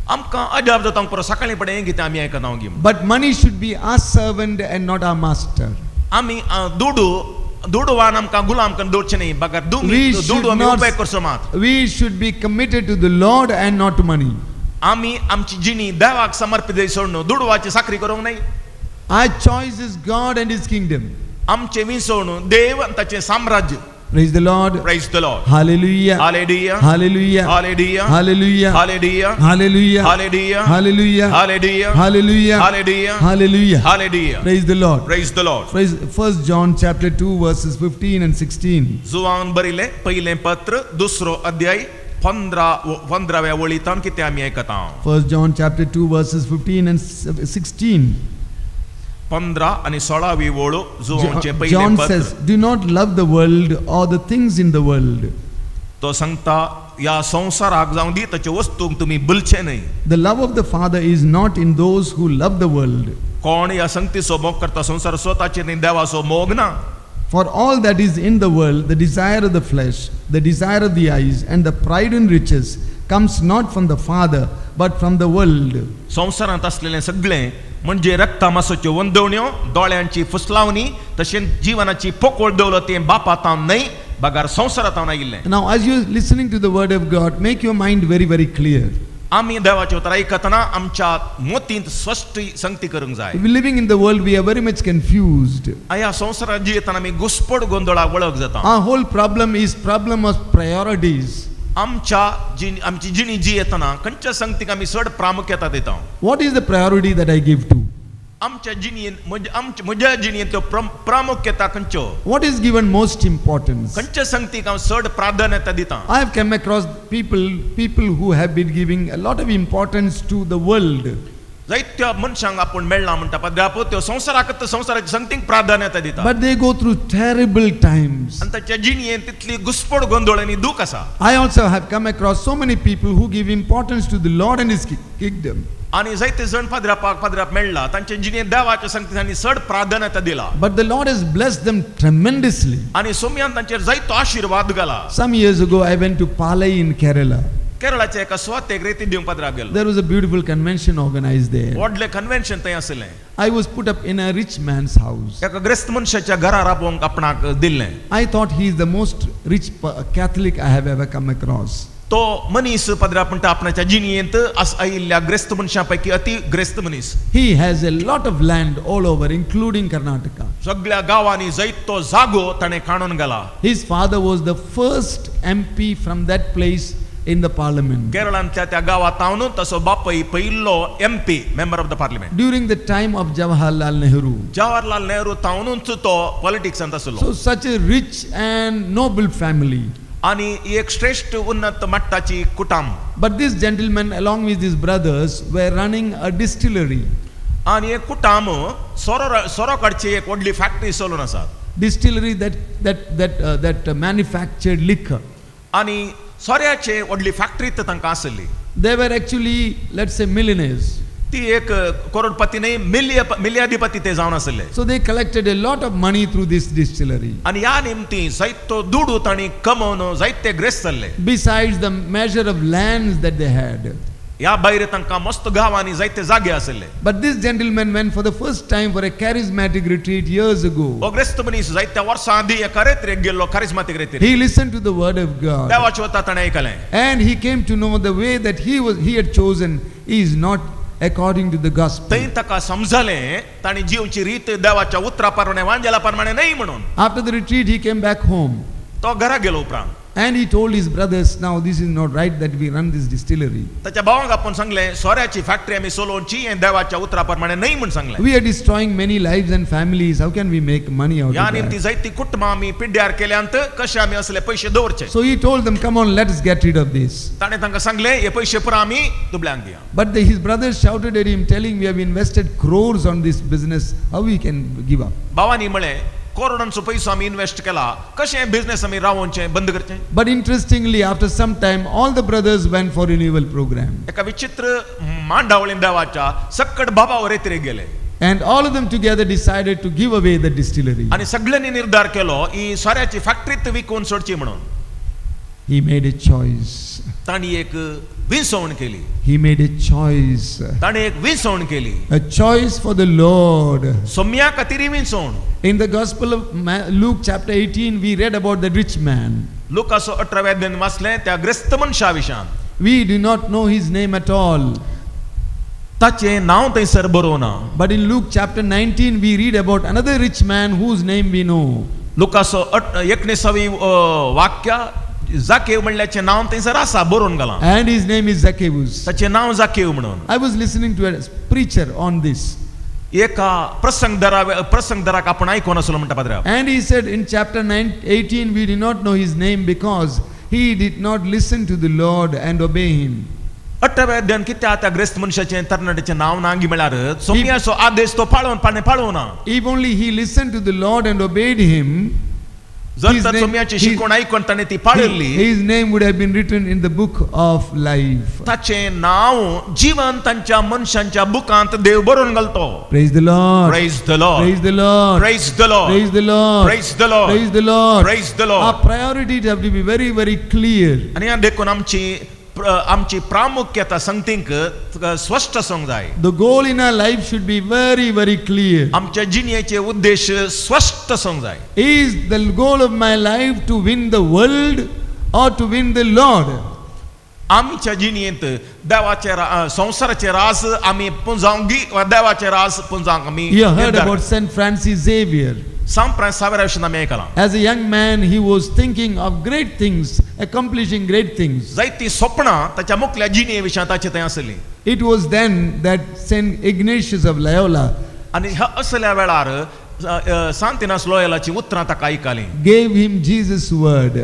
आमकां अजाप जाता परत सकाळीं फुडें कितें आमी आयकता गी. But money should be our servant and not our master. आमी दुडू दुडवान आमकां गुलाम करून दवरचें न्ही बगर दुडू आमी उपेग करचो मात. We should be committed to the Lord and not to money. आमी आमची जिणी देवाक समर्पित सोडून दुडवाची साकरी करूंक न्हय. Our choice is God and His kingdom. आमचें विसवण देव आनी ताचें साम्राज्य. Praise the Lord. Praise the Lord. Hallelujah. Hallelujah. Hallelujah. Hallelujah. Hallelujah. Hallelujah. Hallelujah. Hallelujah. Hallelujah. Hallelujah. Hallelujah. Hallelujah. Hallelujah. Hallelujah. Praise the Lord. Praise the Lord. Praise First John chapter 2 verses 15 and 16. जुवान बरयलें पयलें पत्र दुसरो अध्याय 15व्या वळींतान कितें आमी आयकता. First John chapter 2 verses 15 and 16. 15 आनी 16वी वळ जुवानचें पयलें John पत्र. says, "Do not love the world or the things in the world. तो सांगता ह्या संवसाराक जावं दी ताचे वस्तूंक तुमी भुलचे न्हय. The love of the Father is not in those who love the world. कोण ह्या संगतीचो मोग करता संवसार ताचेर न्ही देवाचो मोग ना. For all that is in the world, the desire of the flesh, the desire of the eyes, and the pride in riches, comes not from the Father, but from the world." संवसारांत असलेलें सगळें म्हणजे रक्तामासाच्यो वंदवण्यो, दोळ्यांची फुसलावणी, तशेंच जिवनाची पोकळ दवलत हें बापा तावन न्हय बगार संवसारांत आयिल्लें. Now, as you're listening to the word of God, make your mind very, very clear. आमी देवाचें उतर आयकतना आमच्या मतींत स्पश्ट संगती करूंक जाय. If we're living in the world, we are very much confused. ह्या संवसारांत जियेतना आमी घुस्पड गोंदळाक वळख जाता. Our whole problem is problem of priorities. आमच्या आमची जिणी जियेतना खंयच्या संगतीक आमी चड प्रामुख्यता दिता. What is the priority that I give to? आमच्या जिणेन म्हज्या जिणेन त्यो प्रामुख्यता खंयच्यो? What is given most importance? खंयच्या संगतीक हांव चड प्राधान्यता दिता? I have come across people who have been giving a lot of importance to the world. जायत्या मनशांक आपूण मेळ्ळा म्हणटा पद्याप त्यो संवसाराक संवसाराच्या संगतीक प्राधान्यता दिता. But they go through terrible times. आनी ताच्या जिणेन तितली घुस्पड गोंदळ आनी दूख आसा. I also have come across so many people who give importance to the Lord and His kingdom. आनी जायते जण पाद्रापाक पाद्राप मेळ्ळा तांच्या जिणेन देवाच्या संगतीक तांणी चड प्राधान्यता दिला. But the Lord has blessed them tremendously. आनी सोम्यान तांचेर जायतो आशिर्वाद घाला. Some years ago, I went to Palai in Kerala. केरळाच्या एका सुवातेक रेती दिवंक पाद्राक गेलो. There was a beautiful convention organized there. व्हडलें कन्व्हेन्शन थंय आसलें. I was put up in a rich man's house. एका ग्रेस्त मनशाच्या घरा राबोवंक आपणाक दिल्लें. I thought he is the most rich Catholic I have ever come across. तो मनीस पाद्रा म्हणटा आपणाच्या जिणेंत आयिल्ल्या ग्रेस्त मनशां पैकी अति ग्रेस्त मनीस. He has a lot of land all over, including Karnataka. सगळ्या गांवांनी जायतो जागो ताणें काणून घाला. His father was the first MP from that place in the parliament. केरळांतल्या त्या गांवांत हांव तसो बापय पयलो MP, member of the parliament. During the time of Jawaharlal Nehru. Jawaharlal Nehru तावनूच तो पॉलिटिक्सांत आसलो. So such a rich and noble family. आनी एक श्रेष्ठ उन्नत मट्टाची कुटुंब. But this gentleman along with his brothers were running a distillery. आनी एक कुटुंब सोरो काडची एक व्हडली फॅक्टरी चलून आसा. Distillery that manufactured liquor. आनी सोऱ्याचे व्हडली फॅक्टरी तर तांकां आसली. They were actually, let's say, millionaires. ती एक करोडपती न्हय, मिल्याधिपती ते जावन आसले. So they collected a lot of money through this distillery. आनी ह्या निमती जायतो दुडू तांणी कमोवन जायते ग्रेस जाल्ले. Besides the measure of lands that they had. ह्या भायर तांकां मस्त गांवांनी जायते जागे आसले. But this gentleman went for the first time for a charismatic retreat years ago. हो ग्रेस्त मनीस जायत्या वर्सां आदीं एका रेत्रेक गेल्लो, charismatic रेत्रेक. He listened to the word of God. देवाचें वता ताणें आयकलें. And he came to know the way that he had chosen is not according to the gospel. थंय ताका समजलें ताणें जिवची रीत देवाच्या उतरा प्रमाणे वांजेला प्रमाणे न्हय म्हणून. After the retreat he came back home. तो घरा गेलो उपरांत. And he told his brothers, now this is not right that we run this distillery. ताच्या भावांक आपूण सांगलें सोऱ्याची फॅक्टरी आमी चलोवची हें देवाच्या उतरा प्रमाणे न्हय म्हूण सांगलें. We are destroying many lives and families. How can we make money out ह्या of निमती that? जायती कुटुंबां आमी पिड्ड्यार केल्यांत, कशें आमी असले पयशे दवरचे. So he told them, come on, let us get rid of this. ताणें तांकां सांगलें हे पयशे पुरा आमी दुबल्यांक दिया. But his brothers shouted at him, telling, we have invested crores on this business, how we can give up? भावांनी म्हळें करोडांचो पयसो आमी इन्वेस्ट केला, कशें बिझनेस आमी रावोवचें बंद करचें. But interestingly, after some time, all the brothers went for renewal program. एका विचित्र मांडावळीन देवाच्या सक्कट बाबा रेत्रेक गेले. And all of them together decided to give away the distillery. आनी सगळ्यांनी निर्धार केलो ही सोऱ्याची फॅक्टरीत विकून सोडची म्हणून. He made a choice. तांणी एक विसवण केली. He made a choice. ताणें एक विसवण केली. A choice for the Lord. Saumya खातीर विसवण. In the Gospel of Luke chapter 18, we read about the rich man. लुकासो 18व्या अध्यायांत वाचलें त्या ग्रेस्त मनशा विशयान. We do not know his name at all. ताचें नांव थंयसर बरोवना. But in Luke chapter 19, we read about another rich man whose name we know. लुकासो एकोणिसावी वाक्य जाकेव म्हणल्याचें नांव थंयसर आसा बरोवन घालां. And his name is Zacchaeus. ताचें नांव जाकेव म्हणून. I was listening to a preacher on this. एका प्रसंगदाराक आपण आयकून आसलो म्हणटा पाद्र्या. And he said in chapter 18 we do not know his name because he did not listen to the Lord and obey him. अठराव्या अध्यायान कित्याक त्या ग्रेस्त मनशाचें तरणाट्याचें नांव नांगी म्हळ्यार सोम्याचो आदेश तो पाळोवन पाळणे पाळोवना. If only he listened to the Lord and obeyed him, जर तर सोम्याची शिकवण आयकून ताणें ती पाळिल्ली, his name would have been written in the book of life. ताचें नांव जिवन तांच्या मनशांच्या बुकांत देव बरोवन घालतो. Praise the Lord. Praise the Lord. Praise the Lord. Praise the Lord. Praise the Lord. Praise the Lord. Praise the Lord. Praise the Lord. Our priorities have to be very, very clear. आनी देखून आमची प्रामुख्यता संगतींक स्पश्ट आसूंक जाय. The goal in our life should be very, very clear. आमच्या जिणेचे उद्देश स्पश्ट आसूंक जाय. Is the goal of my life to win the world or to win the Lord? आमच्या जिणेंत देवाचे संवसाराचे रास आमी पुंजावंक वा देवाचे रास पुंजावंक आमी. You heard about Saint Francis Xavier. San Francis Xavier विशीं आमी आयकलां. As a young man, he was thinking of great things, accomplishing great things. जायतीं सपनां ताच्या मुखल्या जिणे विशीं ताचे थंय आसलीं. It was then that Saint Ignatius of Loyola आनी ह्या असल्या वेळार सांत इनास लोयलाचीं उतरां ताका आयकलीं. gave him Jesus' word.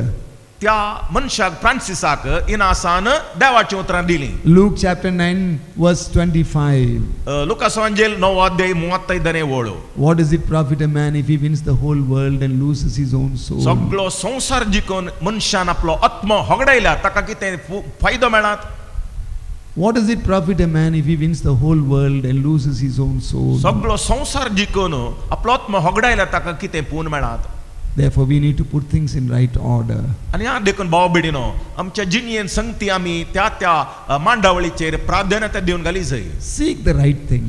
त्या मनशाक फ्रांसिसाक इनासान देवाचीं उतरां दिलीं. Luke chapter 9 verse 25. लुकास वांजेल 9 अध्याय 35 ओळ. What does it profit a man if he wins the whole world and loses his own soul? सगळो संवसार जिखून मनशान आपलो आत्मो होगडायला ताका कितें फायदो मेळत? What does it profit a man if he wins the whole world and loses his own soul? सगळो संवसार जिखून आपलो आत्मो होगडायला ताका कितें पूर्ण मेळत? Therefore we need to put things in right order. आनी ह्या देखून भाव भयणीनो आमच्या जिणेन संगती आमी त्या त्या मांडावळीचेर प्राधान्यता दिवन घाली जाय. Seek the right thing.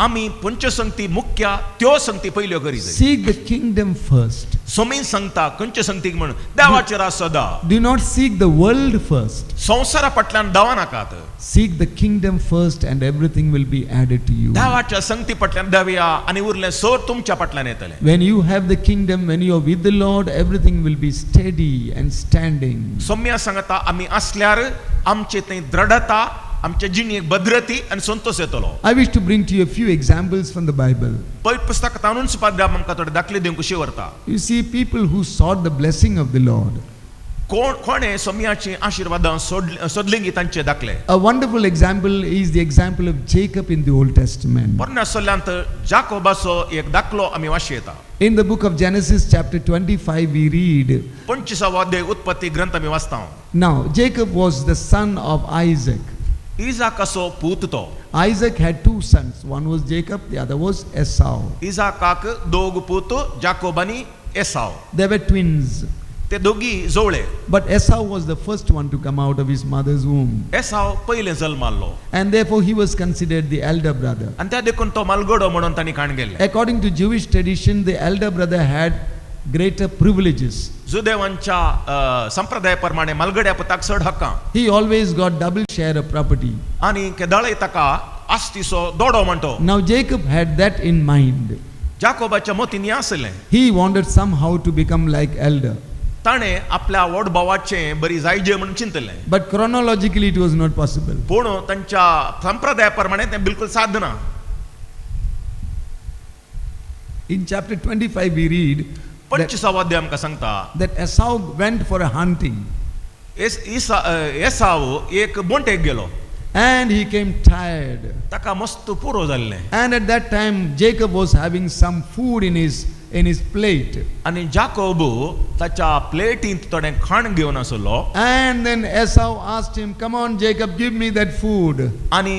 आमी पंचसंगती मुख्य त्यो संगती पयल्यो करी जाय. Seek the kingdom first. Somi सांगता खंयचे संगतीक म्हण देवाचेर सदा. Do not seek the world first. संवसारा फाटल्यान धांवा नाकात. Seek the kingdom first and everything will be added to you. देवाच्या संगती फाटल्यान धांवया आनी उरलें सोर तुमच्या फाटल्यान येतलें. When you have the kingdom, when you are with the Lord, everything will be steady and standing. Saumya सांगता आमी आसल्यार आमचे थंय द्रढता, आमच्या जिणेक भद्रती आनी संतोष येतलो. I wish to bring to you a few examples from the Bible. पवित्र पुस्तकांतून सुद्दां आमकां थोडे दाखले दिवंक कशी व्हरता. You see, people who sought the blessing of the Lord. कोणे सोम्याची आशीर्वादां सोदली तांचे दाखले. A wonderful example is the example of Jacob in the Old Testament. पोरण्या सल्ल्यांत जाकोबाचो एक दाखलो आमी वाचयता. In the book of Genesis chapter 25 we read. 25 अध्याय उत्पत्ती ग्रंथ आमी वाचता. Now Jacob was the son of Isaac. इजाकाचो पूत तो. Isaac had two sons. One was Jacob, the other was Esau. इजाकाक दोग पूत, जाकोब आनी एसाव. They were twins. ते दोगी जोवळे. But Esau was the first one to come out of his mother's womb. एसाव पयले जल्माल्लो. And therefore he was considered the elder brother. आनी त्या देखून तो मालगडो म्हणून तांणी काण गेल्ले. According to Jewish tradition, the elder brother had greater privileges. जुदेवांच्या संप्रदाय प्रमाणे मालगड्या पुताक चड हक्कां. He always got double share of property. आनी केदाळय ताका आस्तीचो दोडो म्हणतो. Now Jacob had that in mind. जाकोबाच्या मतीन हें आसलें. He wanted somehow to become like elder. ताणें आपल्या व्हड भावाचें बरी जायजे म्हणून चिंतलें. But chronologically it was not possible. पूण तांच्या संप्रदाया प्रमाणे तें बिलकुल साध्य ना. In chapter 25 we read 25 अध्याय आमकां सांगता that Esau went for a hunting. एसाव एक बोंटेक गेलो. And he came tired. ताका मस्त पुरो जाल्लें. And at that time Jacob was having some food in his plate. आनी जाकोब ताच्या प्लेटींत थोडें खाण घेवन आसलो. And then Esau asked him, "Come on Jacob, give me that food." आनी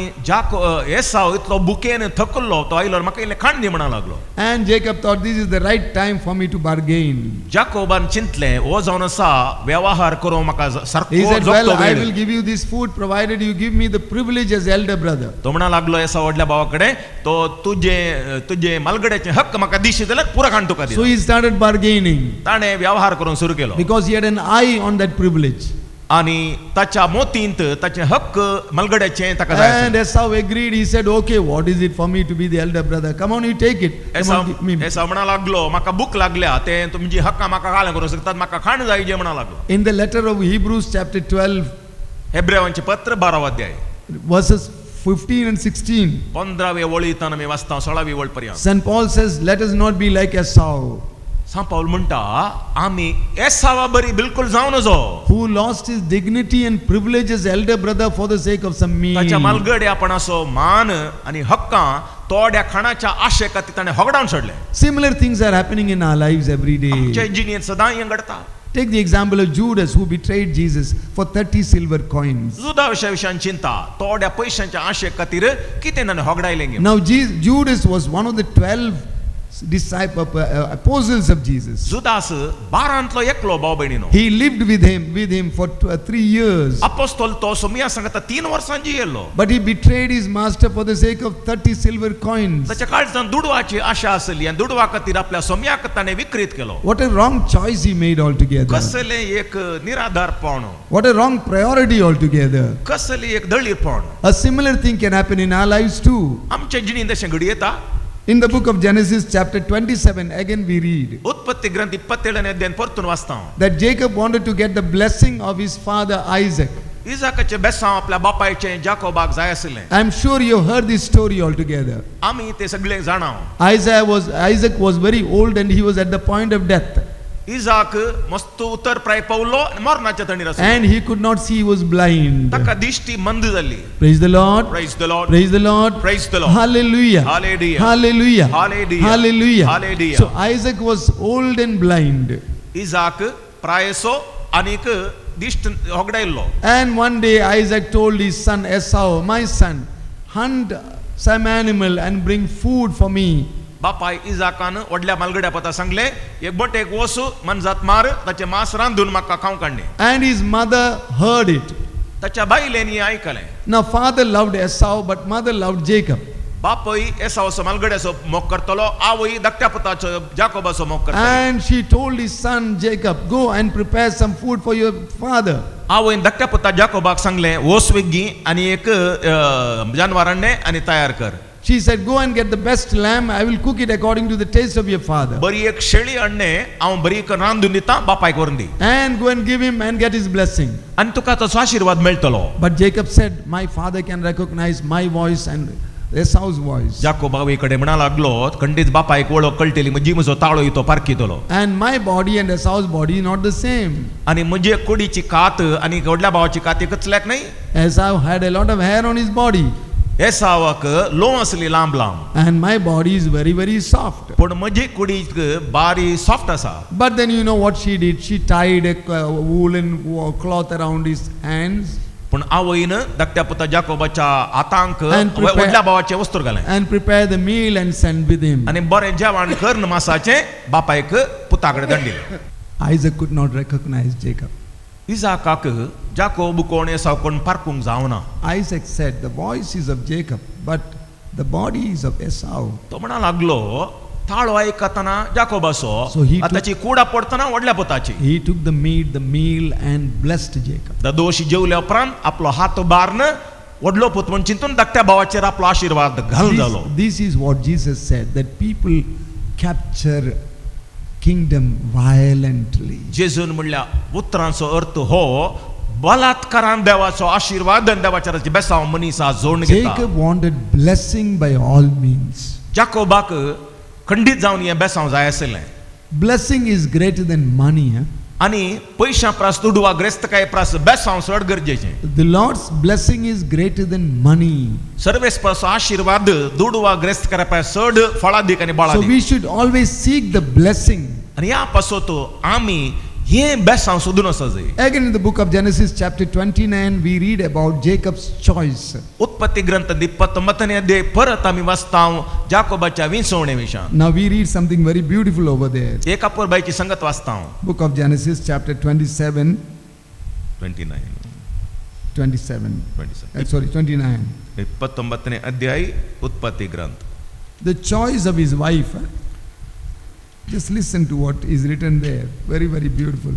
एसाव इतलो भुकेन थकल्लो, तो आयलो म्हाका इल्लें खाण दी म्हणूंक लागलो. And Jacob thought, this is the right time for me to bargain. जाकोबान चिंतलें, हो जावन आसा वेव्हार करूंक म्हाका सारको. He said, "Well, I will give you this food provided you give me the privilege as elder brother." तो म्हणा लागलो एसाव व्हडल्या भावा कडेन, तो तुजे मालगड्याचे हक्क म्हाका दिशी जाल्यार पुरो खाण तुका So दिता. he started bargaining. ताणें व्यवहार करूंक सुरू केलो. Because he had an eye on that privilege. आनी ताच्या मोतींत ताचे हक्क मलगड्याचे ताका जाय And आसले. Esau agreed. He said, okay, what is it for me to be the elder brother? Come on, you take it. Come on, give me. एसाव म्हणा लागलो म्हाका भूक लागल्या ते तुमची हक्का म्हाका घालें करूं शकतात म्हाका खाण जाय जे म्हणा लागलो. In the letter of Hebrews chapter 12, हेब्रेवांचे पत्र 12 अध्याय verses 15 and 16, 15वे वळींत आमी वाचता 16वी वळ पर्यंत. St. Paul says, let us not be like Esau, सांत पावल म्हणटा आमी एसावा बरी बिलकुल जावं नजो, who lost his dignity and privilege as elder brother for the sake of some meal. ताच्या मालगड्यापणाचो मान आनी हक्कां थोड्या खाणाच्या आशे खातीर ताणें होगडावन सोडलें. Similar things are happening in our lives every day. आमच्या जिणेंत सदां हें घडटा. Take the example of Judas, who betrayed Jesus for 30 silver coins. जुदा विशयान चिंता थोड्या पयशांच्या आशे खातीर कितें ताणें होगडायलें. Now Judas was one of the 12 disciple apostles of Jesus. Judas 12 एकलो भाव भयणीनो. He lived with him for 3 years. अपोस्तोल तो सोमिया सांगता 3 वर्सां जियेल्लो. But he betrayed his master for the sake of 30 silver coins. ताच्या काळजान दुडवाची आशा आसली आनी दुडवा खातीर आपल्या सोम्याक ताणें विक्रीत केलो. What a wrong choice he made altogether. कसलें एक निराधारपण. What a wrong priority altogether. कसलें एक दळीरपण. A similar thing can happen in our lives too. आमच्या जिणेंत अशें घडयेता. In the book of Genesis chapter 27, again we read उत्पत्ती ग्रंथ 27 अध्याय परतून वाचता that Jacob wanted to get the blessing of his father Isaac. इजाकाचे बेसांव आपल्या बापायचे जाकोबाक जाय आशिल्लें. I am sure you heard this story altogether. आमी ते सगळे जाणा. Isaac was very old and he was at the point of death. Isaac मस्त उतर प्राय पावलो आनी मरणाच्या तणीर आसलो. And he could not see, he was blind. ताका दिश्टी मंद जाली. Praise the Lord. Praise the Lord. Praise the Lord. Praise the Lord. Hallelujah. Hallelujah. Hallelujah. Hallelujah. Hallelujah. Hallelujah. So Isaac was old and blind. Isaac प्रायसो आनीक दिश्ट होगडायल्लो. And one day Isaac told his son Esau, my son, hunt some animal and bring food for me. बापाय इजाकान व्हडल्या मालगड्या पता सांगले एक बोटेक वसू मनजात मार ताचे मांस रांदून म्हाका खावंक हाडलें. And his mother heard it. ताच्या बायलेन हें आयकलें. Now father loved Esau but mother loved Jacob. बापूय एसावाचो मालगड्याचो मोग करतलो, आवय धाकट्या पुताचो जाकोबाचो मोग करतली. And she told his son Jacob, go and prepare some food for your father. आवयन धाकट्या पुता जाकोबाक सांगलें वस वेगीं आनी एक जानवर हाडलें आनी तयार कर. She said, go and get the best lamb, I will cook it according to the taste of your father. बरी एक शेळी हाडलें हांव बरी रांदून दिता बापायक व्हरून दी. And go and give him and get his blessing. आनी तुका ताचो आशिर्वाद मेळटलो. But Jacob said, my father can recognize my voice and Esau's voice. Jacob आवय कडेन म्हणा लागलो खंडीत बापायक वळख कळटली म्हजी म्हजो ताळो तो पारखितलो. And my body and Esau's body not the same. आनी म्हजे कुडीची कात आनी व्हडल्या भावाची कात एकच लेख न्हय. Esau had a lot of hair on his body. एसावाक लोंव आसली लांब लांब. And my body is very very soft. पूण म्हजी कुडीक बारी सॉफ्ट आसा. But then you know what she did? She tied a woolen cloth around his hands. पूण आवयन धाकट्या पुता जाकोबाच्या हातांक व्हडल्या भावाचें वस्त्र घालें. And prepare the meal and send with him. आनी बरें जेवण करून मासाचें बापायक पुता कडेन धाडलें. Isaac could not recognize Jacob. इजाकाक Jacob कोण एसाव कोण पारखूंक जावना. Isaac said, the voice is of Jacob, but the body is of Esau. तो म्हणा लागलो ताळो आयकतना जाकोबाचो, ताची कूड पडटना व्हडल्या पुताची. He took the meat, the meal and blessed Jacob. ददोशी जेवल्या उपरांत आपलो हात बारन व्हडलो पूत म्हूण चिंतून धाकट्या भावाचेर आपलो आशिर्वाद घालून जालो. This is what Jesus said, that people capture kingdom violently. जेजून म्हणल्या उतरांचो अर्थ हो बलात्कारान देवाचो आशिर्वाद आनी देवाच्या राज्याचें बेसांव मनीस जोडून घेता. Jacob wanted blessing by all means. जाकोबाक खंडीत जावन हें बेसांव जाय आशिल्लें. Blessing is greater than money. आनी पयशां प्रास दुडवा ग्रेस्तकाये प्रास बेसांव चड गरजेचें. The Lord's blessing is greater than money. सर्वेस्पराचो आशिर्वाद दुडवा ग्रेस्तकाये परस चड फळादीक आनी बळादीक. So we should always seek the blessing. आनी ह्या पासत आमी हें बेसांव सोदून आसा जाय. Again in the book of Genesis chapter 29 we read about Jacob's choice. उत्पत्ती ग्रंथ 29 अध्याय परत आमी वाचता जाकोबाच्या विंचवणे विशयान. Now we read something very beautiful over there. एक अपुरबायची संगत वाचता. Book of Genesis chapter 27 29 27 sorry 29. 29 अध्याय उत्पत्ती ग्रंथ. The choice of his wife. Just listen to what is written there. Very, very beautiful.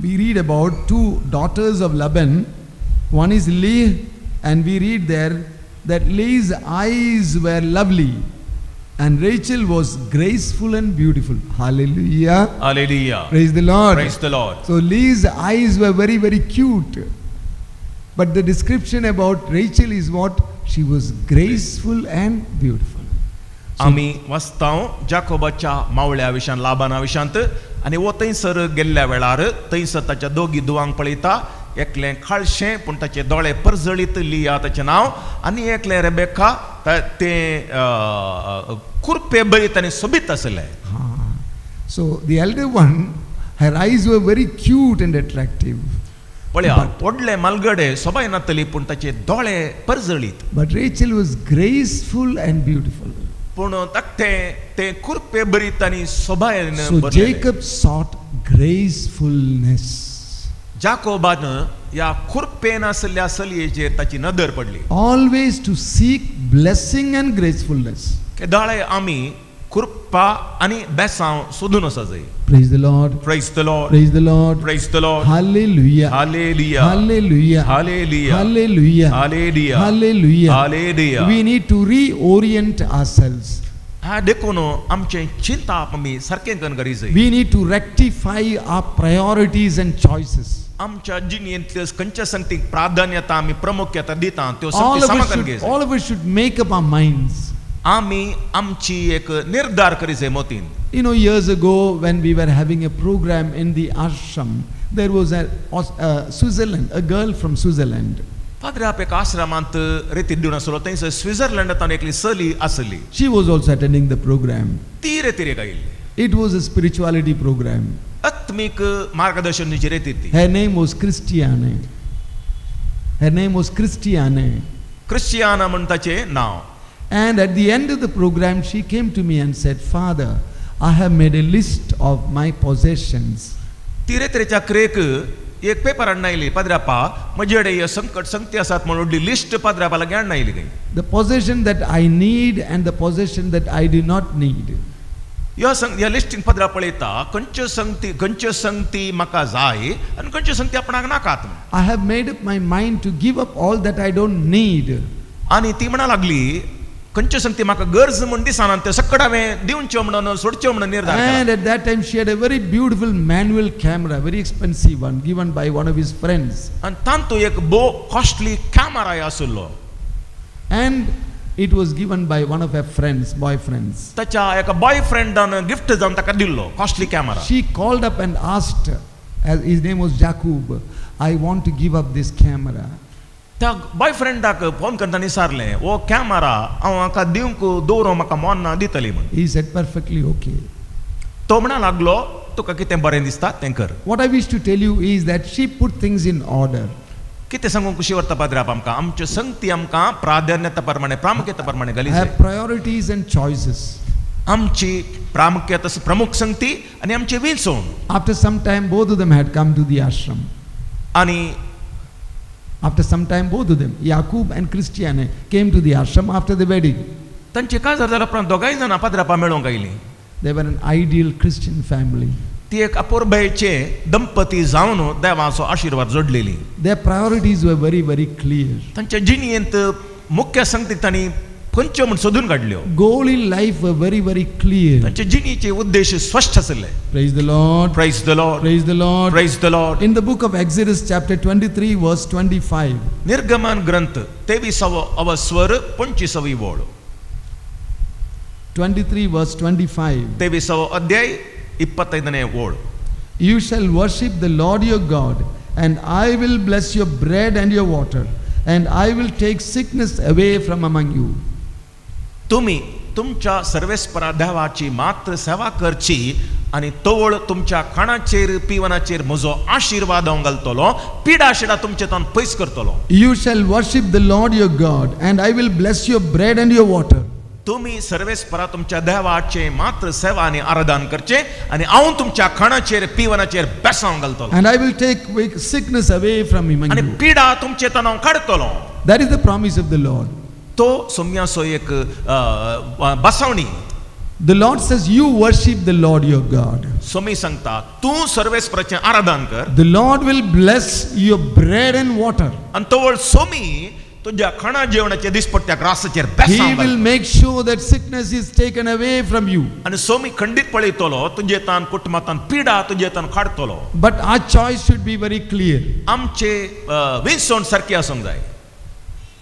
we read about two daughters of Laban. One is Leah, and we read there that Leah's eyes were lovely and Rachel was graceful and beautiful. Hallelujah. Hallelujah. Praise the Lord. Praise the Lord. So Leah's eyes were very, very cute. But the description about Rachel is what? She was graceful and beautiful. आमी वाचता जाकोबाच्या मावळ्या विशांत, लाबाना विशांत, आनी वो थंयसर गेल्ल्या वेळार थंयसर ताच्या दोगी दुवांक पळयता. एकलें खाळशें पूण ताचे दोळे परजळीत, लिया ताचें नांव, आनी एकलें रेबेका, तें कुर्पे बरीत आनी सोबीत आसलें. So the elder one, her eyes were very cute and attractive. पळया, व्हडलें मालगडे सोबाय नातली पूण ताचे दोळे परजळीत. But Rachel was graceful and beautiful. पूण धाकटें तें कुर्पे बरीत आनी सोबायेन. So Jacob sought gracefulness. जाकोबान ह्या कुर्पेन आसल्या चलयेचेर ताची नदर पडली. Always to seek blessing and gracefulness. केदाळे आमी कृपा आनी बेसांव सोदून आसा जाय. Praise the Lord. Praise the Lord. Praise the Lord. Praise the Lord. Hallelujah. Hallelujah. Hallelujah. Hallelujah. Hallelujah. Hallelujah. Hallelujah. Hallelujah. We need to reorient ourselves. हा देखून आमचें चिंताप आमी सारकें करून करी जाय. We need to rectify our priorities and choices. आमच्या जिणेंतल्यो खंयच्या संगतीक प्राधान्यता आमी प्रामुख्यता दिता त्यो संगती सामा करून घेय. All of us should make up our minds. आमी आमची एक निर्धार करी जाय मोतीन. You know, years ago when we were having a program in the ashram, there was a Switzerland, a girl from Switzerland. पाद्रे एक आश्रमांत रेतीर दिवन आसलो, थंयसर स्वित्झर्लंडांत एकली चली आसली. She was also attending the program. ती रेतीरेक आयिल्ली. It was a spirituality program. आत्मीक मार्गदर्शनाची रेतीर ती. Her name was Christiane. Her name was Christiane. Christiana म्हण ताचें नांव. And at the end of the program, she came to me and said, Father, I have made a list of my possessions. ती रेतीरेच्या crack एक paper हाडून आयली, पाद्रापा म्हजे कडेन संकट संगती आसात म्हूण व्हडली लिस्ट पाद्रापा लागीं हाडून आयली खंय. The possession that I need and the possession that I do not need. ह्या लिस्टीन पदरा पळयता खंयच्यो संगती, खंयच्यो संगती म्हाका जाय आनी खंयच्यो संगती आपणाक नाकात. I have made up my mind to give up all that I don't need. आनी ती म्हणा लागली खंयच्यो संगती म्हाका गरज म्हूण दिसना त्यो सकट हांवें दिवच्यो म्हणून सोडच्यो म्हणून निर्धार केला. And at that time she had a very beautiful manual camera, very expensive one, given by one of his friends. आनी तातूंत एक भोव कॉस्टली कॅमेरा आशिल्लो. And it was given by one of her friends, boyfriends. ताच्या एका बॉयफ्रेंडान gift जावन ताका दिल्लो costly camera. She called up and asked, as his name was Jakub, I want to give up this camera. त्या बॉयफ्रेंडाक phone करता विचारलें, हो camera हांव हाका दिवंक दवरूं, म्हाका मोन्ना दितली म्हूण. He said perfectly okay. तो म्हणा लागलो तुका कितें बरें दिसता तें कर. What I wish to tell you is that she put things in order. कितें सांगूंक खुशी व्हरता पाद्राप आमकां आमच्यो संगती आमकां प्राधान्यता प्रमाणे प्रामुख्यता प्रमाणे घाली. Her priorities and choices. आमची प्रामुख्यता प्रमुख संगती आनी आमची विंचवण. After some time both of them had come to the ashram. आनी after some time both of them, Jakub and Christiane, came to the ashram after the wedding. तांचे काजार जाल्या उपरांत दोगांय जाणां पाद्रापा मेळोंक आयलीं. They were an ideal Christian family. ती एक अपुरबायेचे दंपती जावन देवाचो आशिर्वाद जोडलेली. Their priorities were very, very clear. तांच्या जिणेंत मुख्य संगती तांणी खंयच्यो म्हूण सोदून काडल्यो. Goal in life were very, very clear. तांचे जिणेचे उद्देश स्पश्ट आशिल्ले. Praise the Lord. Praise the Lord. Praise the Lord. Praise the Lord. In the book of Exodus chapter 23 verse 25. निर्गमन ग्रंथ 23 अवस्वर 25 वळ. 23 verse 25. 23 अध्याय 25 ओळ. You shall worship the Lord your God, and I will bless your bread and your water, and I will take sickness away from among you. तुम्ही तुमच्या सर्वेस्परा देवाची मात्र सेवा करची आनी तवळ तुमच्या खाणाचेर पिवणाचेर म्हजो आशिर्वाद हांव घालतलो, पिडा शिडा तुमचे तान पयस करतलो. You shall worship the Lord your God, and I will bless your bread and your water. तुम्ही सर्वेस्परा तुमच्या देवाचे मात्र सेवा आनी आराधन करचे आनी हांव तुमच्या खाणाचेर पिवणाचेर बेसांव घालतलो. And I will take sickness away from among आनी you. पिडा तुमचे तान हांव काडटलो. That is the promise of the Lord. तो सोम्याचो एक बसावणी. The Lord says, you worship the Lord your God. Somi सांगता तूं सर्वेस्पराचें आराधन कर. The Lord will bless your bread and water. आनी तवळ सोमी तुज्या खाणा जेवणाचे दिसपट्ट्या ग्रासाचेर He बेसांव will घालतलो. make sure that sickness is taken away from you. आनी सोमी खंडीत पळयतलो तुजे तान कुटुंबातान पिडा तुजे तान काडटलो. But our choice should be very clear. आमचे विनसोण सारकी आसूंक जाय.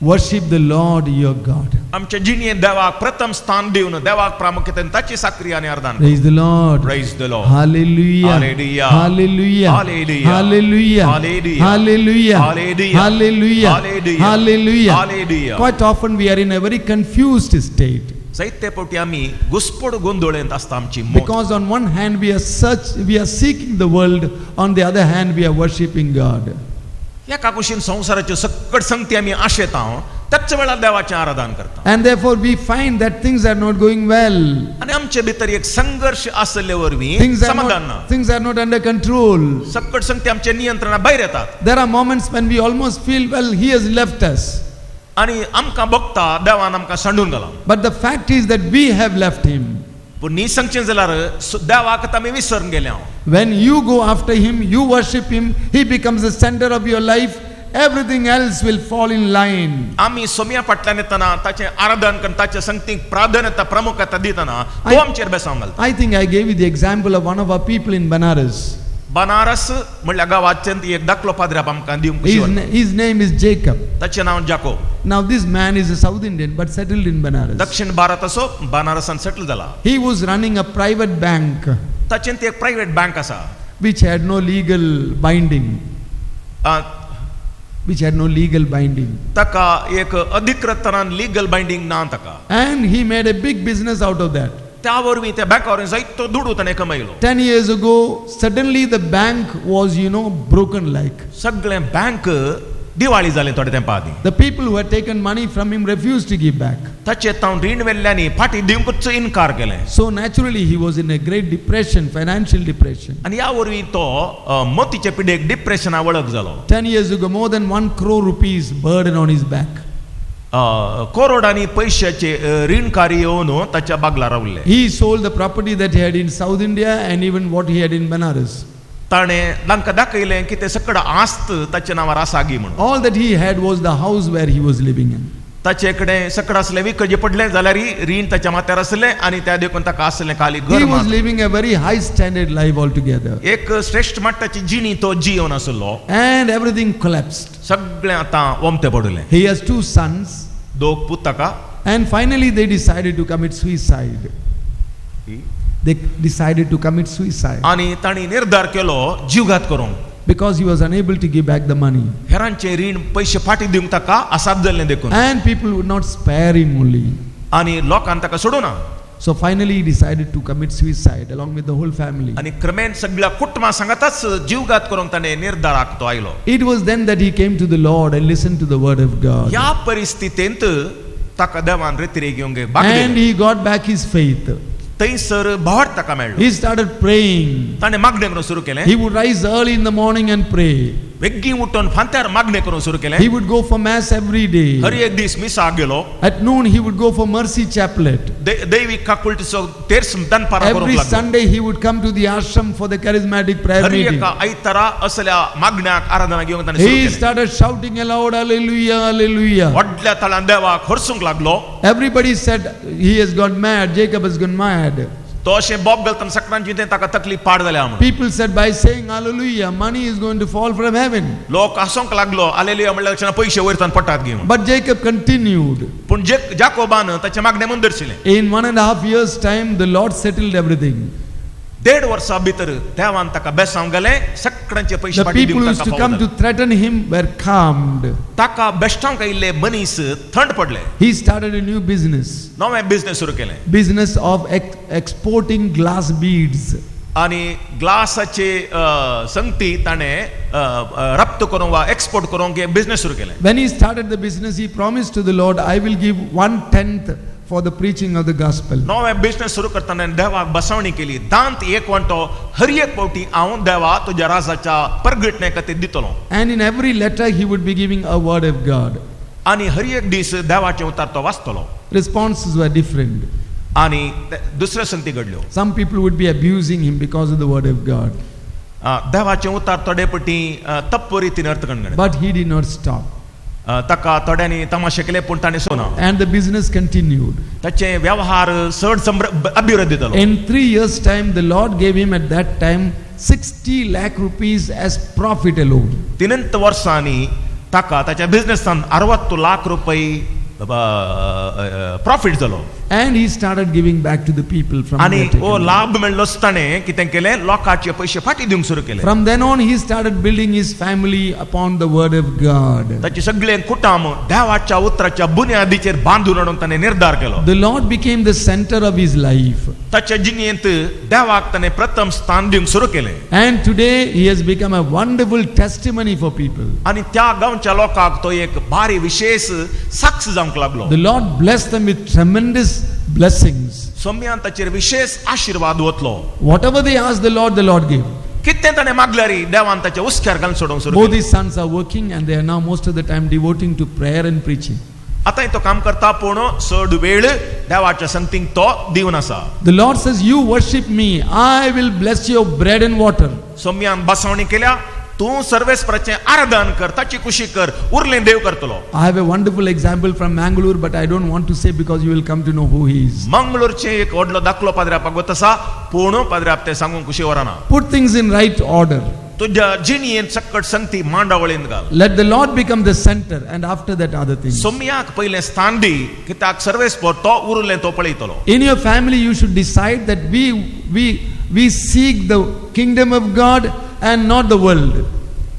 Worship the Lord your God. आमचे जिणेंत देवाक प्रथम स्थान दिवन देवाक प्रामुख्यतेन ताची साकरी आनी आराधन. Praise the Lord. Praise the Lord. Hallelujah. Hallelujah. Hallelujah. Hallelujah. Hallelujah. Hallelujah. Hallelujah. Hallelujah. Hallelujah. Hallelujah. Hallelujah. Hallelujah. Quite often we are in a very confused state. जायते फावटी आमी घुस्पड गोंदोळेंत आसता आमची मत. Because on one hand we are seeking the world, on the other hand we are worshipping God. एका कुशीन संवसाराच्यो सकट संगती आमी आशेता त्याच वेळार देवाचें आराधन करता. And therefore we find that things are not going well. आनी आमचे भितर एक संघर्श आसले वरवीं Things are समाधान ना. not, things are not under control. सकट संगती आमच्या नियंत्रणा भायर येतात. There are moments when we almost feel, well, he has left us. आनी आमकां भोगता देवान आमकां सांडून घाला. But the fact is that we have left him. पूण न्ही सांगचें जाल्यार देवाक आमी विसरून गेले. When you go after him, you worship him, he becomes the center of your life, everything else will fall in line. आमी सोम्या फाटल्यान येतना ताचें आराधन करून ताच्या संगतीक प्राधान्यता प्रमुखता दितना तो आमचेर बेसांव घालता. I think I gave you the example of one of our people in Banaras. Banaras म्हणल्यार गांवांत एक धाकलो पाद्र्याप आमकां दिवंक खुशी वाटता. His name is Jacob. ताचें नांव Jacob. Now this man is a South Indian but settled in Banaras. दक्षिण भारताचो बनारसान सेटल जाला. He was running a private bank. ताचें ती एक प्रायवेट बँक आसा. Which had no legal binding. Which had no legal binding. ताका एक अधिकृत तरान लीगल बायंडींग ना ताका. And he made a big business out of that. त्या वरवीं त्या बँका वरवीं जायतो दुडू ताणें कमयलो. 10 years ago, suddenly the bank was, broken like. सगळें बँक दिवाळी जालें थोडे तेंपा आदीं. The people who had taken money from him refused to give back. ताचे तावन रीण व्हेल्ल्यांनी फाटीं दिवंकूच इनकार केलें. So naturally he was in a great depression, financial depression. आनी ह्या वरवीं तो मोतीचे पिडेक डिप्रेशना वळख जालो. 10 years ago, more than 1 crore rupees burden on his back. करोडांनी पयशाचे रीणकारी येवन ताच्या बागला रावले. He sold the property that he had in South India and even what he had in Banaras. ताणें तांकां दाखयलें की ते सकड आस्त ताच्या नांवार आसा गी म्हणून. All that he had was the house where he was living in. ताचे कडेन सकड आसलें विकजें पडलें जाल्यार रीण ताच्या माथ्यार आसलें आनी त्या देखून ताका आसलें खाली घर. He was living a very high standard life altogether. एक श्रेष्ठ मट्टाची जिणी तो जिवन आसलो. And everything collapsed. सगळें आतां ओमतें पडलें. He has 2 sons. दोग पूत ताका. And finally they decided to commit suicide. They decided to commit suicide. आनी तांणी निर्धार केलो जीवघात करूंक. Because he was unable to give back the money. हेरांचे रीण पैसे फाटीं दिवंक ताका असाध्य जाल्लें देखून. And people would not spare him only. आनी लोकान ताका सोडूना. So finally he decided to commit suicide along with the whole family. आनी क्रमेण सगळ्या कुटुंबा सांगाताच जीवघात करूंक ताणें निर्धाराक तो आयलो. It was then that he came to the Lord and listened to the word of God. ह्या परिस्थितींत ताका देवान रेतिरे घेवंक भाग And दिलें. he got back his faith. थंयसर भावार्थ ताका मेळ्ळो. He started praying. ताणें मागणें करूंक सुरू केलें. He would rise early in the morning and pray. बेगीन उठून फांत्यार मागणें करूंक सुरू केलें. He would go for mass every day. हर एक दीस मिसाक गेलो. At noon he would go for mercy chaplet. दैवीक काकुळटीचो तेर्स दनपारां करूंक Every लागलो. Sunday he would come to the ashram for the charismatic prayer Har meeting. एका आयतारा असल्या मागण्याक आराधना घेवंक ताणें सुरू He केलें. started shouting aloud, Hallelujah, Hallelujah. व्हडल्या ताळान देवाक हरसूंक लागलो. Everybody said he has gone mad, Jacob has gone mad. तो अशें बोब घालतना सगळ्यांची तें ताका तकली पाड जाल्या म्हणून. People said by saying Hallelujah, money is going to fall from heaven. लोक हांसूंक लागलो हालेलुया म्हणल्यार लक्षणां पयशे वयरतान पडटात गी म्हणून. But Jacob continued. पूण जाकोबान ताचें मागणें मुंदरशिलें. In 1.5 years' time, the Lord settled everything. 1.5 वर्सां भितर देवान ताका बेसांव घालें, सगळ्यांचे पयशे The फाटीं people who दिवंक used ताका to come पावलो. to threaten him were calmed. ताका बेश्टांक आयिल्ले मनीस थंड पडले. He started a new business. नवें बिझनेस सुरू केलें. Business of exporting glass beads. आनी ग्लासाचे संगती ताणें रप्त करूंक वा एक्सपोर्ट करूंक हे बिझनेस सुरू केलें. When he started the business, he promised to the Lord, I will give 1/10 for the preaching of the gospel. नवें बिझनेस सुरू करतना देवाक बसवणी केली. दांत एक वांटो हर एक फावटी हांव देवा तुज्या राजाच्या परगटणे खातीर दितलो. And in every letter he would be giving a word of God. आनी हर एक दीस देवाचें उतर तो वाचतलो. Responses were different. आनी दुसऱ्यो संगती घडल्यो. Some people would be abusing him because of the word of God. देवाचें उतार थोडे पटी तप्प रितीन अर्थ कणकण. But he did not stop. ताका थोड्यांनी तमाशे केले पूण ताणें सोना. And the business continued. ताचे व्यवहार चड अभिवृद्धी जालो. In 3 years time the Lord gave him at that time 60 lakh rupees as profit alone. 3 वर्सांनी ताका ताच्या बिझनेसान 60 लाख रुपये प्रॉफिट जालो. And he started giving back to the people from आनी ओ लाभ मेळ्ळोच ताणें कितें केलें, लोकांचे पयशे फाटीं दिवंक सुरू केले. From then on he started building his family upon the word of God. ताचे सगळे कुटुंब देवाच्या उतराच्या बुन्यादीचेर बांदून हाडूंक ताणें निर्धार केलो. The Lord became the center of his life. ताच्या जिणेंत देवाक ताणें प्रथम स्थान दिवंक सुरू केलें. And today he has become a wonderful testimony for people. आनी त्या गांवच्या लोकांक तो एक भारी विशेष साक्ष जावंक लागलो. The Lord blessed them with tremendous blessings. सोम्यान ताचेर विशेष आशीर्वाद वतलो. Whatever they asked the Lord, the Lord gave. कितें ताणें मागल्यार देवान ताच्या हुस्क्यार घालून सोडूंक सुरू केलें. Both his sons are working and they are now most of the time devoting to prayer and preaching. आतां तो काम करता पूण चड वेळ देवाच्या संगतीक तो दिवन आसा. The Lord says, you worship me, I will bless your bread and water. सोम्यान बसवणी केल्या, तूं सर्वेस्पराचें आराधन कर, ताची खुशी कर, उरलें देव करतलो. I have a wonderful example from Mangalore, but I don't want to say because you will come to know who he is. मंगळूरचें एक व्हडलो दाखलो पाद्र्यापाक वत आसा, पूण पाद्र्याप तें सांगूंक खुशी वरना. Put things in right order. तुज्या जिणेंत सकट संगती मांडावळींत घाल. Let the Lord become the center and after that other things. सोम्याक पयलें स्थान दी, कित्याक सर्वेस्पर तो उरलें तो पळयतलो. In your family you should decide that we seek the kingdom of God and not the world.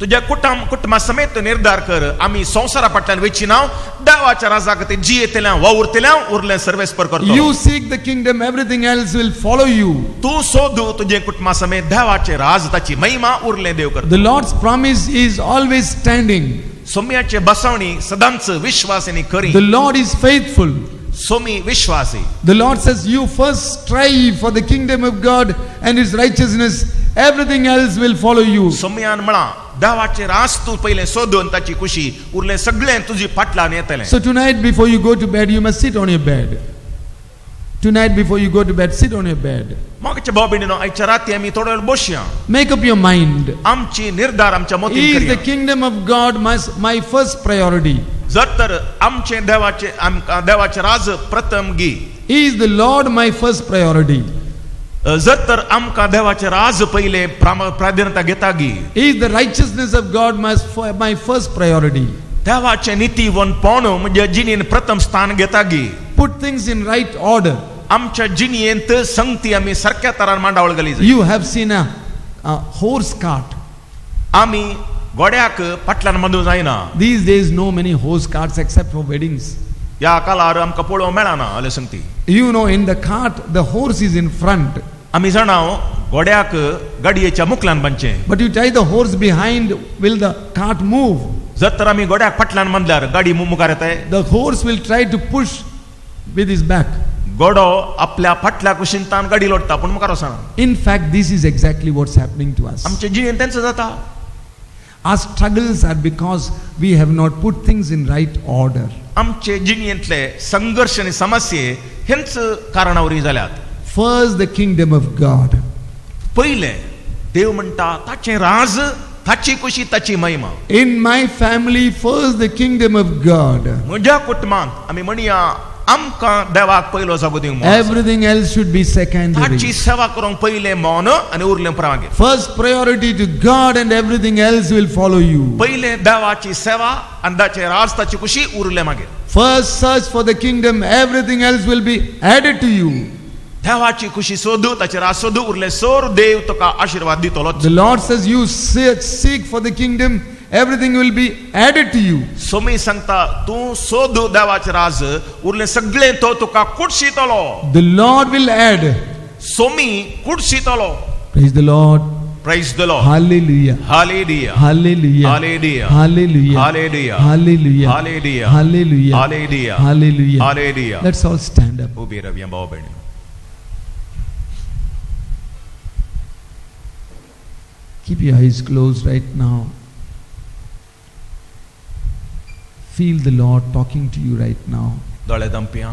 तुझ्या कुटुंबा समेत निर्धार कर, आमी संवसारा फाटल्यान वयची ना, देवाच्या राजा खातीर जियेतल्या वावुरतल्या, उरलें सर्वेस्पर करतलो. You seek the kingdom, everything else will follow you. तूं सोदू तुझे कुटुंबा समेत देवाचे राज, ताची महिमा, उरलें देव करतलो. The Lord's promise is always standing. सोम्याचे बसवणी सदांच विश्वास आनी खरी. The Lord is faithful. Somi विश्वासी. The Lord says, you first strive for the kingdom of God and His righteousness, everything else will follow you. सोम्यान म्हणा, देवाचे राज तूं पयलें सोदून ताची खुशी, उरलें सगळें तुजी फाटल्यान येतलें. So tonight before you go to bed, you must sit on your bed. Tonight before you go to bed, sit on your bed. मागच्या भाव भयणीनो, आयच्या राती आमी थोडो वेळ बसया. Make up your mind. आमची निर्धार आमच्या मतीन Is करया. the kingdom of God my first priority? जर तर आमचें देवाचें आमकां देवाचें राज प्रथम गी. Is the Lord my first priority? जर तर आमकां देवाचें राज पयलें प्राधान्यता घेता गी. Is the righteousness of God my first priority? देवाचें नितीवनपण म्हज्या जिणेंत प्रथम स्थान घेता गी. Put things in right order. आमच्या जिणेंत संगती आमी सारक्या तरान मांडावळ घाली जाय. You have seen a horse cart. आमी घोड्याक फाटल्यान बांदूंक जायना. These days no many horse carts except for weddings. ह्या काळार आमकां पळोवंक मेळना अले संगती. You know, in the cart the horse is in front. आमी जाणा घोड्याक गाडयेच्या मुखल्यान बांदचें. But you tie the horse behind, will the cart move? जर तर आमी घोड्याक फाटल्यान बांदल्यार गाडी मुखार येताय. The horse will try to push with his back. घोडो आपल्या फाटल्या कुशीन तान गाडी लोडटा पूण मुखार वचना. In fact, this is exactly what's happening to us. आमचे जिणेंत तेंच जाता. Our struggles are because we have not put things in right order. आमचे जिणेंतले संघर्श आनी समस्ये हेंच कारणावरी जाल्यात. First the kingdom of God. पयलें देव म्हणटा ताचें राज, ताची खुशी, ताची महिमा. In my family, first the kingdom of God. म्हज्या कुटुंबांत आमी म्हणया आमकां देवाक पयलो जागो दिवंक. Everything else should be secondary. ताची सेवा करूंक पयलें मन आनी उरलें मागीर. First priority to God and everything else will follow you. पयलें देवाची सेवा आनी ताचें राज, ताची खुशी, उरलें मागीर. First search for the kingdom, everything else will be added to you. देवाची खुशी सोदू, ताचें राज सोदू, उरलें सोर देव तुका आशिर्वाद दितलो. The Lord says, you seek for the kingdom, everything will be added to you. Somi सांगता तूं सोदू देवाचें राज, उरलें सगळें तो तुका कुडशितलो. The Lord will add. Somi कुडशितलो. Praise the Lord. Praise the Lord. Hallelujah. Hallelujah. Hallelujah. Hallelujah. Hallelujah. Hallelujah. Hallelujah. Hallelujah. Hallelujah. Hallelujah. Hallelujah. Hallelujah. Let's all stand up. उबी रावया भाव भयणीनो. Keep your eyes closed right now. Feel the Lord talking to you right now. दोळे दमपिया.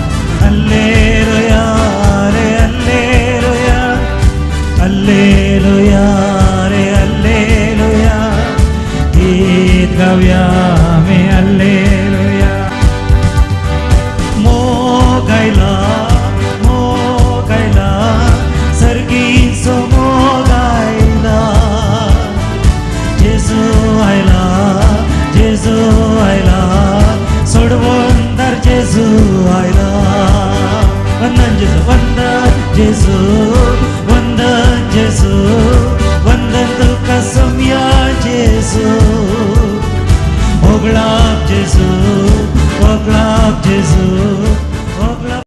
Alleluia रे alleluia गीत गावया आमी alleluia. मोग आयला मोग आयला सर्गीचो मोग आयला जेजू आयला जेजू आयला सोडवंदार जेजू आयला. वंदन जेजू वंदन जेजू